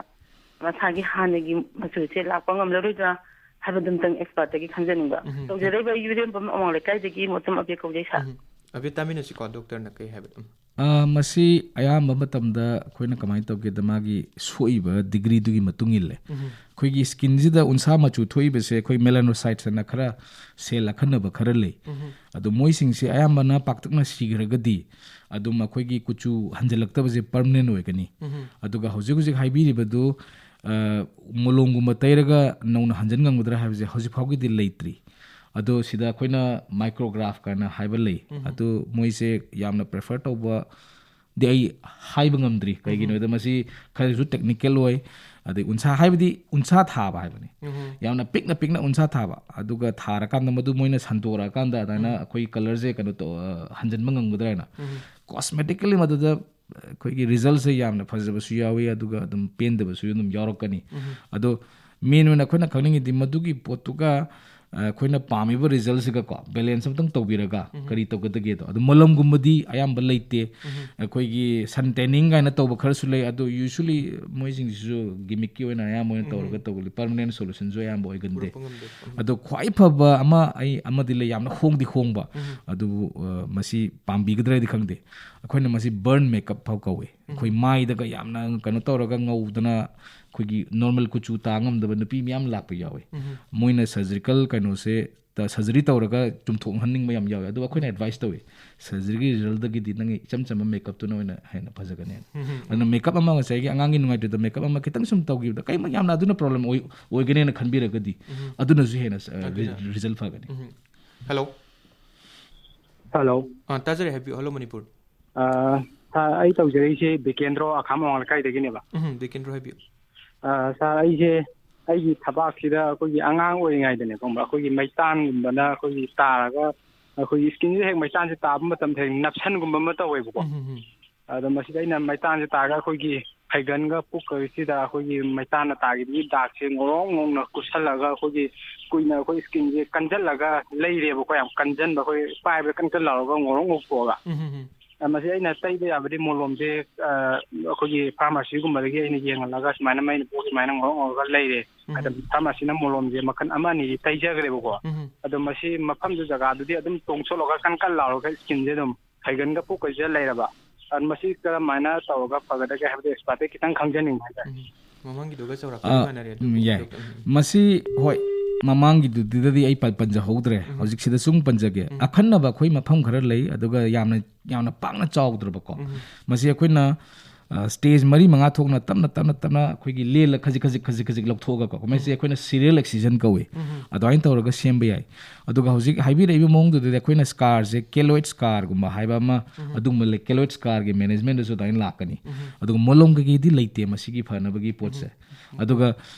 ꯃꯁꯥꯒꯤ ꯍꯥꯟꯅꯒꯤ ꯃꯆꯨꯁꯦ ꯂꯥꯛꯄ ꯉꯝꯂꯔꯣꯏꯗ꯭ꯔꯥ ꯍꯥꯏꯕꯗꯨꯝꯇꯪ ꯑꯦꯛꯁꯄꯥꯔꯠꯇꯒꯤ ꯈꯪꯖꯅꯤꯡꯕ꯫ ꯎꯝ꯫ ꯇꯧꯖꯔꯛꯏꯕ ꯏꯔꯦꯝꯕꯝ ꯑꯋꯥꯡ ꯂꯩꯀꯥꯏꯗꯒꯤ ꯃꯣꯆꯝ ꯑꯕꯦ ꯀꯧꯖꯩ ꯁꯥꯔ꯫ ꯎꯝ꯫ ꯑꯕꯦ, ꯇꯥꯃꯤꯟꯅꯁꯤꯀꯣ, ꯗꯣꯛꯇꯔꯅ ꯀꯩ ꯍꯥꯏꯕꯗꯣ꯫ ꯎꯝ꯫ ꯑ, ꯃꯁꯤ ꯑꯌꯥꯝꯕ ꯃꯇꯝꯗ ꯑꯩꯈꯣꯏꯅ ꯀꯃꯥꯏꯅ ꯇꯧꯒꯦꯗ, ꯃꯥꯒꯤ ꯁꯣꯛꯏꯕ ꯗꯤꯒ꯭ꯔꯤꯗꯨꯒꯤ ꯃꯇꯨꯡ ꯏꯜꯂꯦ꯫ ꯎꯝ꯫ ꯑꯩꯈꯣꯏꯒꯤ ꯁ꯭ꯀꯤꯟꯁꯤꯗ ꯎꯟꯁꯥ ꯃꯆꯨ ꯊꯣꯛꯏꯕꯁꯦ ꯑꯩꯈꯣꯏ melanocytes ꯑꯅ ꯈꯔ ꯁꯦꯜ ꯑꯈꯟꯅꯕ ꯈꯔ ꯂꯩ꯫ ꯎꯝ꯫ ꯑꯗꯣ ꯃꯣꯏꯁꯤꯡꯁꯦ ꯑꯌꯥꯝꯕꯅ ꯄꯥꯛꯇꯛꯅ ꯁꯤꯈ꯭ꯔꯒꯗꯤ ꯑꯗꯨꯝ ꯑꯩꯈꯣꯏꯒꯤ ꯀꯨꯆꯨ ꯍꯟꯖꯤꯜꯂꯛꯇꯕꯁꯦ permanent ꯑꯣꯏꯒꯅꯤ꯫ ꯎꯝ꯫ ꯑꯗꯨꯒ ꯍꯧꯖꯤꯛ ꯍꯧꯖꯤꯛ ꯍꯥꯏꯕꯤꯔꯤꯕꯗꯨ, ꯑ, ꯃꯣꯂꯣꯝꯒꯨꯝꯕ ꯇꯩꯔꯒ ꯅꯧꯅ ꯍꯟꯖꯤꯟ ꯉꯝꯒꯗ꯭ꯔꯥ ꯍꯥꯏꯕꯁꯦ ꯍꯧꯖꯤꯛ ꯐꯥꯎꯒꯤꯗꯤ ꯂꯩꯇ꯭ꯔꯤ꯫ ꯑꯗꯣ ꯁꯤꯗ ꯑꯩꯈꯣꯏꯅ micrograph ꯀꯥꯏꯅ ꯍꯥꯏꯕ ꯂꯩ꯫ ꯎꯝ꯫ ꯑꯗꯨ ꯃꯣꯏꯁꯦ ꯌꯥꯝꯅ prefer ꯇꯧꯕꯗꯤ ꯑꯩ ꯍꯥꯏꯕ ꯉꯝꯗ꯭ꯔꯤ꯫ ꯀꯩꯒꯤꯅꯣꯗ ꯃꯁꯤ ꯈꯔꯁꯨ technical ꯑꯣꯏ꯫ ꯑꯗꯩ ꯎꯟꯁꯥ ꯍꯥꯏꯕꯗꯤ ꯎꯟꯁꯥ ꯊꯥꯕ ꯍꯥꯏꯕꯅꯤ꯫ ꯎꯝ꯫ ꯌꯥꯝꯅ ꯄꯤꯛꯅ ꯄꯤꯛꯅ ꯎꯟꯁꯥ ꯊꯥꯕ, ꯑꯗꯨꯒ ꯊꯥꯔꯀꯥꯟꯗ ꯃꯗꯨ ꯃꯣꯏꯅ ꯁꯟꯗꯣꯔꯛꯑꯀꯥꯟꯗ ꯑꯗꯨꯃꯥꯏꯅ ꯎꯝ꯫ ꯑꯩꯈꯣꯏ colourꯁꯦ ꯀꯩꯅꯣ ꯇꯧ-, ꯑ, ꯍꯟꯖꯤꯟꯕ ꯉꯝꯒꯗ꯭ꯔꯥ ꯍꯥꯏꯅ꯫ ꯎꯝ꯫ Cosmetically ꯃꯗꯨꯗ ꯑꯩꯈꯣꯏꯒꯤ resultꯁꯦ ꯌꯥꯝꯅ ꯐꯖꯕꯁꯨ ꯌꯥꯎꯏ, ꯑꯗꯨꯒ ꯑꯗꯨꯝ ꯄꯦꯟꯗꯕꯁꯨ ꯑꯗꯨꯝ ꯌꯥꯎꯔꯛꯀꯅꯤ꯫ ꯎꯝ꯫ ꯑꯗꯣ main ꯑꯣꯏꯅ ꯑꯩꯈꯣꯏꯅ ꯈꯪꯅꯤꯡꯉꯤꯗꯤ ꯃꯗꯨꯒꯤ ꯄꯣꯠꯇꯨꯒ ꯑꯩꯈꯣꯏꯅ ꯄꯥꯝꯃꯤꯕ ꯔꯤꯖꯜꯁꯤꯒꯀꯣ ꯕꯦꯂꯦꯟꯁ ꯑꯃꯇꯪ ꯇꯧꯕꯤꯔꯒ ꯀꯔꯤ ꯇꯧꯒꯗꯒꯦꯗꯣ꯫ ꯑꯗꯨ ꯃꯣꯂꯝꯒꯨꯝꯕꯗꯤ ꯑꯌꯥꯝꯕ ꯂꯩꯇꯦ꯫ ꯑꯩꯈꯣꯏꯒꯤ ꯁꯟ ꯇꯦꯅꯤꯡ ꯀꯥꯏꯅ ꯇꯧꯕ ꯈꯔꯁꯨ ꯂꯩ, ꯑꯗꯣ ꯌꯨꯖ꯭ꯋꯦꯂꯤ ꯃꯣꯏꯁꯤꯡꯁꯤꯁꯨ ꯒꯤꯃꯤꯛꯀꯤ ꯑꯣꯏꯅ ꯑꯌꯥꯝꯕ ꯑꯣꯏꯅ ꯇꯧꯔꯒ ꯇꯧꯕ, ꯄꯔꯃꯅꯦꯟ ꯁꯣꯂꯨꯁꯟꯁꯨ ꯑꯌꯥꯝꯕ ꯑꯣꯏꯒꯟꯗꯦ꯫ ꯄꯨꯔꯛꯄ ꯉꯝꯗꯦ꯫ ꯑꯗꯣ ꯈ꯭ꯋꯥꯏ ꯐꯕ ꯑꯃ ꯑꯩ ꯑꯃꯗꯤ ꯂꯩ, ꯌꯥꯝꯅ ꯍꯣꯡꯗꯤ ꯍꯣꯡꯕ, ꯑꯗꯨꯕꯨ ꯑ, ꯃꯁꯤ ꯄꯥꯝꯕꯤꯒꯗ꯭ꯔꯗꯤ ꯈꯪꯗꯦ꯫ ꯑꯩꯈꯣꯏꯅ ꯃꯁꯤ ꯕꯔꯟ ꯃꯦꯀꯞ ꯐꯥꯎ ꯀꯧꯋꯦ꯫ ꯑꯩꯈꯣꯏ ꯃꯥꯏꯗꯒ ꯌꯥꯝꯅ ꯀꯩꯅꯣ ꯇꯧꯔꯒ ꯉꯧꯗꯅ ꯑꯩꯈꯣꯏꯒꯤ ꯅꯣꯔꯃꯦꯜ ꯀꯨꯆꯨ ꯇꯥ ꯉꯝꯗꯕ ꯅꯨꯄꯤ ꯃꯌꯥꯝ ꯂꯥꯛꯄ ꯌꯥꯎꯋꯦ꯫ ꯃꯣꯏꯅ ꯁꯔꯖꯤꯀꯦꯜ ꯀꯩꯅꯣꯁꯦ, ꯁꯔꯖꯔꯤ ꯇꯧꯔꯒ ꯆꯨꯝꯊꯣꯛꯍꯟꯅꯤꯡꯕ ꯌꯥꯝ ꯌꯥꯎꯋꯦ꯫ ꯑꯗꯨꯕꯨ ꯑꯩꯈꯣꯏꯅ ꯑꯦꯗꯚꯥꯏꯁ ꯇꯧꯋꯤ, ꯁꯔꯖꯔꯤꯒꯤ ꯔꯤꯖꯜꯗꯒꯤꯗꯤ ꯅꯪꯒꯤ ꯏꯆꯝ ꯆꯝꯕ ꯃꯦꯀꯞꯇꯨꯅ ꯑꯣꯏꯅ ꯍꯦꯟꯅ ꯐꯖꯒꯅꯤ꯫ ꯑꯗꯨꯅ ꯃꯦꯀꯞ ꯑꯃ, ꯉꯁꯥꯏꯒꯤ ꯑꯉꯥꯡꯒꯤ ꯅꯨꯡꯉꯥꯏꯇ꯭ꯔꯤꯗ ꯃꯦꯀꯞ ꯑꯃ ꯈꯤꯇꯪ ꯁꯨꯝ ꯇꯧꯈꯤꯕꯗ ꯀꯩꯃ ꯌꯥꯝꯅ ꯑꯗꯨꯅ ꯄ꯭ꯔꯣꯕ꯭ꯂꯦꯝ ꯑꯣꯏ-, ꯑꯣꯏꯒꯅꯦꯅ ꯈꯟꯕꯤꯔꯒꯗꯤ ꯑꯗꯨꯅꯁꯨ ꯍꯦꯟꯅ ꯑ, ꯑꯗꯨꯅ꯫ ꯔꯤ-, ꯔꯤꯖꯜ ꯐꯒꯅꯤ꯫ ꯎꯝ꯫ ꯍꯜꯂꯣ꯫ ꯍꯜꯂꯣ꯫ ꯑꯥ, ꯇꯥꯖꯔꯦ, ꯍꯥꯏꯕꯤꯌꯨ꯫ ꯍꯜꯂꯣ, ꯃꯅꯤꯄꯨꯔ꯫ ꯑꯥ, ꯁꯥꯔ, ꯑꯩ ꯇꯧꯖꯔꯛꯏꯁꯦ ꯕꯤꯀꯦꯟꯗ꯭ꯔꯣ, ꯑꯈꯥꯝ ꯑꯋꯥꯡ ꯂꯩꯀꯥꯏꯗꯒꯤꯅꯦꯕ꯫ ꯎꯝ, ꯕꯤꯀꯦꯟꯗ꯭ꯔꯣ, ꯍꯥꯏꯕꯤꯌꯨ꯫ ꯑꯥ, ꯁꯥꯔ, ꯑꯩꯁꯦ ꯑꯩꯒꯤ ꯊꯕꯥꯛꯁꯤꯗ ꯑꯩꯈꯣꯏꯒꯤ ꯑꯉꯥꯡ ꯑꯣꯏꯔꯤꯉꯩꯗꯅꯦ, ꯈꯪꯕ꯭ꯔꯥ, ꯑꯩꯈꯣꯏꯒꯤ ꯃꯩꯇꯥꯟꯒꯨꯝꯕꯅ ꯑꯩꯈꯣꯏꯒꯤ ꯇꯥꯔꯒ ꯑꯩꯈꯣꯏꯒꯤ ꯏꯁꯀꯤꯟꯁꯤꯗ ꯍꯦꯛ ꯃꯩꯇꯥꯟꯁꯦ ꯇꯥꯕ ꯃꯇꯝꯗ ꯍꯦꯛ ꯅꯞꯁꯟꯒꯨꯝꯕ ꯑꯃ ꯇꯧꯋꯦꯕꯀꯣ꯫ ꯎꯝ, ꯎꯝ, ꯎꯝ꯫ ꯑꯗꯣ ꯃꯁꯤꯗ ꯑꯩꯅ ꯃꯩꯇꯥꯟꯁꯦ ꯇꯥꯔꯒ ꯑꯩꯈꯣꯏꯒꯤ ꯐꯩꯒꯟꯒ ꯄꯨꯛꯀꯁꯤꯗ ꯑꯩꯈꯣꯏꯒꯤ ꯃꯩꯇꯥꯟꯅ ꯇꯥꯈꯤꯕꯒꯤ ꯗꯥꯛꯁꯦ ꯉꯧꯔꯣꯛ ꯉꯧꯅ ꯀꯨꯠꯁꯜꯂꯒ ꯑꯩꯈꯣꯏꯒꯤ ꯀꯨꯏꯅ ꯑꯩꯈꯣꯏ ꯏꯁꯀꯤꯟꯁꯦ ꯀꯟꯁꯤꯜꯂꯒ ꯂꯩꯔꯦꯕꯀꯣ, ꯌꯥꯝ ꯀꯟꯁꯤꯟꯕ, ꯑꯩꯈꯣꯏ ꯄꯥꯏꯕꯗ ꯀꯟ ꯀꯟ ꯂꯥꯎꯔꯒ ꯉꯧꯔꯣꯛ ꯉꯧꯊꯣꯛꯑꯒ꯫ ꯎꯝ, ꯎꯝ, ꯎꯝ꯫ ꯑ, ꯃꯁꯤ ꯑꯩꯅ ꯇꯩꯕ ꯌꯥꯕꯗꯤ ꯃꯣꯂꯣꯝꯁꯦ, ꯑ, ꯑꯩꯈꯣꯏꯒꯤ ꯐꯥꯔꯃꯥꯁꯤꯒꯨꯝꯕꯗꯒꯤ ꯑꯩꯅ ꯌꯦꯡꯍꯜꯂꯒ ꯁꯨꯃꯥꯏꯅ ꯃꯩꯅ ꯄꯣꯛ ꯁꯨꯃꯥꯏꯅ ꯉꯧꯔꯣꯛ ꯉꯧꯔꯒ ꯂꯩꯔꯦ꯫ ꯎꯝ꯫ ꯑꯗ ꯐꯥꯔꯃꯥꯁꯤꯅ ꯃꯣꯂꯣꯝꯁꯦ ꯃꯈꯜ ꯑꯃ ꯑꯅꯤꯗꯤ ꯇꯩꯖꯈ꯭ꯔꯦꯕꯀꯣ꯫ ꯎꯝ꯫ ꯑꯗꯣ ꯃꯁꯤ ꯃꯐꯝꯗꯨ, ꯖꯒꯥꯗꯨꯗꯤ ꯑꯗꯨꯝ ꯇꯣꯡꯊꯣꯛꯂꯒ ꯀꯟ ꯀꯟ ꯂꯥꯎꯔꯒ ꯏꯁꯀꯤꯟꯁꯦ ꯑꯗꯨꯝ ꯐꯩꯒꯟꯒ ꯄꯨꯛꯀꯁꯤꯗ ꯂꯩꯔꯕ꯫ ꯑꯗ ꯃꯁꯤ ꯀꯔꯝꯍꯥꯏꯅ ꯇꯧꯔꯒ ꯐꯒꯗꯒꯦ ꯍꯥꯏꯕꯗꯨ ꯑꯦꯛꯁꯄꯥꯔꯠꯇꯩ ꯈꯤꯇꯪ ꯈꯪꯖꯅꯤꯡꯕ ꯍꯥꯏꯇꯥꯔꯦ꯫ ꯎꯝ꯫ ꯃꯃꯥꯡꯒꯤꯗꯨꯒ ꯆꯥꯎꯔꯥꯛꯄ ꯑꯥ, ꯃꯥꯟꯅꯔꯦ ꯑꯗꯨ ꯎꯝ, ꯌꯥꯏ꯫ ꯗꯣꯛꯇꯔ, ꯎꯝ꯫ ꯃꯁꯤ, ꯍꯣꯏ, ꯃꯃꯥꯡꯒꯤꯗꯨꯗꯗꯤ ꯑꯩ ꯄ-, ꯄꯟꯖꯍꯧꯗ꯭ꯔꯦ꯫ ꯎꯝ꯫ ꯍꯧꯖꯤꯛꯁꯤꯗ ꯁꯨꯝ ꯄꯟꯖꯒꯦ꯫ ꯎꯝ꯫ ꯑꯈꯟꯅꯕ ꯑꯩꯈꯣꯏ ꯃꯐꯝ ꯈꯔ ꯂꯩ, ꯑꯗꯨꯒ ꯌꯥꯝꯅ, ꯌꯥꯝꯅ ꯄꯥꯛꯅ ꯆꯥꯎꯗ꯭ꯔꯕꯀꯣ꯫ ꯎꯝ꯫ ꯃꯁꯤ ꯑꯩꯈꯣꯏꯅ, ꯑ, ꯁ꯭ꯇꯦꯖ ꯃꯔꯤ ꯃꯉꯥ ꯊꯣꯛꯅ ꯇꯞꯅ, ꯇꯞꯅ, ꯇꯞꯅ ꯑꯩꯈꯣꯏꯒꯤ ꯂꯦꯜꯂ ꯈꯖꯤꯛ, ꯈꯖꯤꯛ, ꯈꯖꯤꯛ, ꯈꯖꯤꯛ ꯂꯧꯊꯣꯛꯑꯒꯀꯣ꯫ ꯃꯁꯤ ꯎꯝ꯫ ꯑꯩꯈꯣꯏꯅ ꯁꯤꯔꯤꯌꯦꯜ ꯑꯦꯛꯁꯤꯖꯟ ꯀꯧꯏ꯫ ꯎꯝ꯫ ꯑꯗꯨꯃꯥꯏꯅ ꯇꯧꯔꯒ ꯁꯦꯝꯕ ꯌꯥꯏ꯫ ꯑꯗꯨꯒ ꯍꯧꯖꯤꯛ ꯍꯥꯏꯕꯤꯔꯛꯏꯕ ꯃꯑꯣꯡꯗꯨꯗꯗꯤ ꯑꯩꯈꯣꯏꯅ ꯁ꯭ꯀꯥꯔꯁꯦ, ꯀꯦꯂꯣꯏꯗ ꯁ꯭ꯀꯥꯔꯒꯨꯝꯕ ꯍꯥꯏꯕ ꯑꯃ, ꯎꯝ꯫ ꯑꯗꯨꯒꯨꯝꯕ ꯂꯩ, ꯀꯦꯂꯣꯏꯗ ꯁ꯭ꯀꯥꯔꯒꯤ ꯃꯦꯅꯦꯖꯃꯦꯟꯗꯁꯨ ꯑꯗꯨꯃꯥꯏꯅ ꯂꯥꯛꯀꯅꯤ꯫ ꯎꯝ꯫ ꯑꯗꯨꯒ ꯃꯣꯂꯣꯝ ꯀꯩꯀꯩꯗꯤ ꯂꯩꯇꯦ ꯃꯁꯤꯒꯤ ꯐꯅꯕꯒꯤ ꯄꯣꯠꯁꯦ꯫ ꯎꯝ꯫ ꯑꯗꯨꯒ,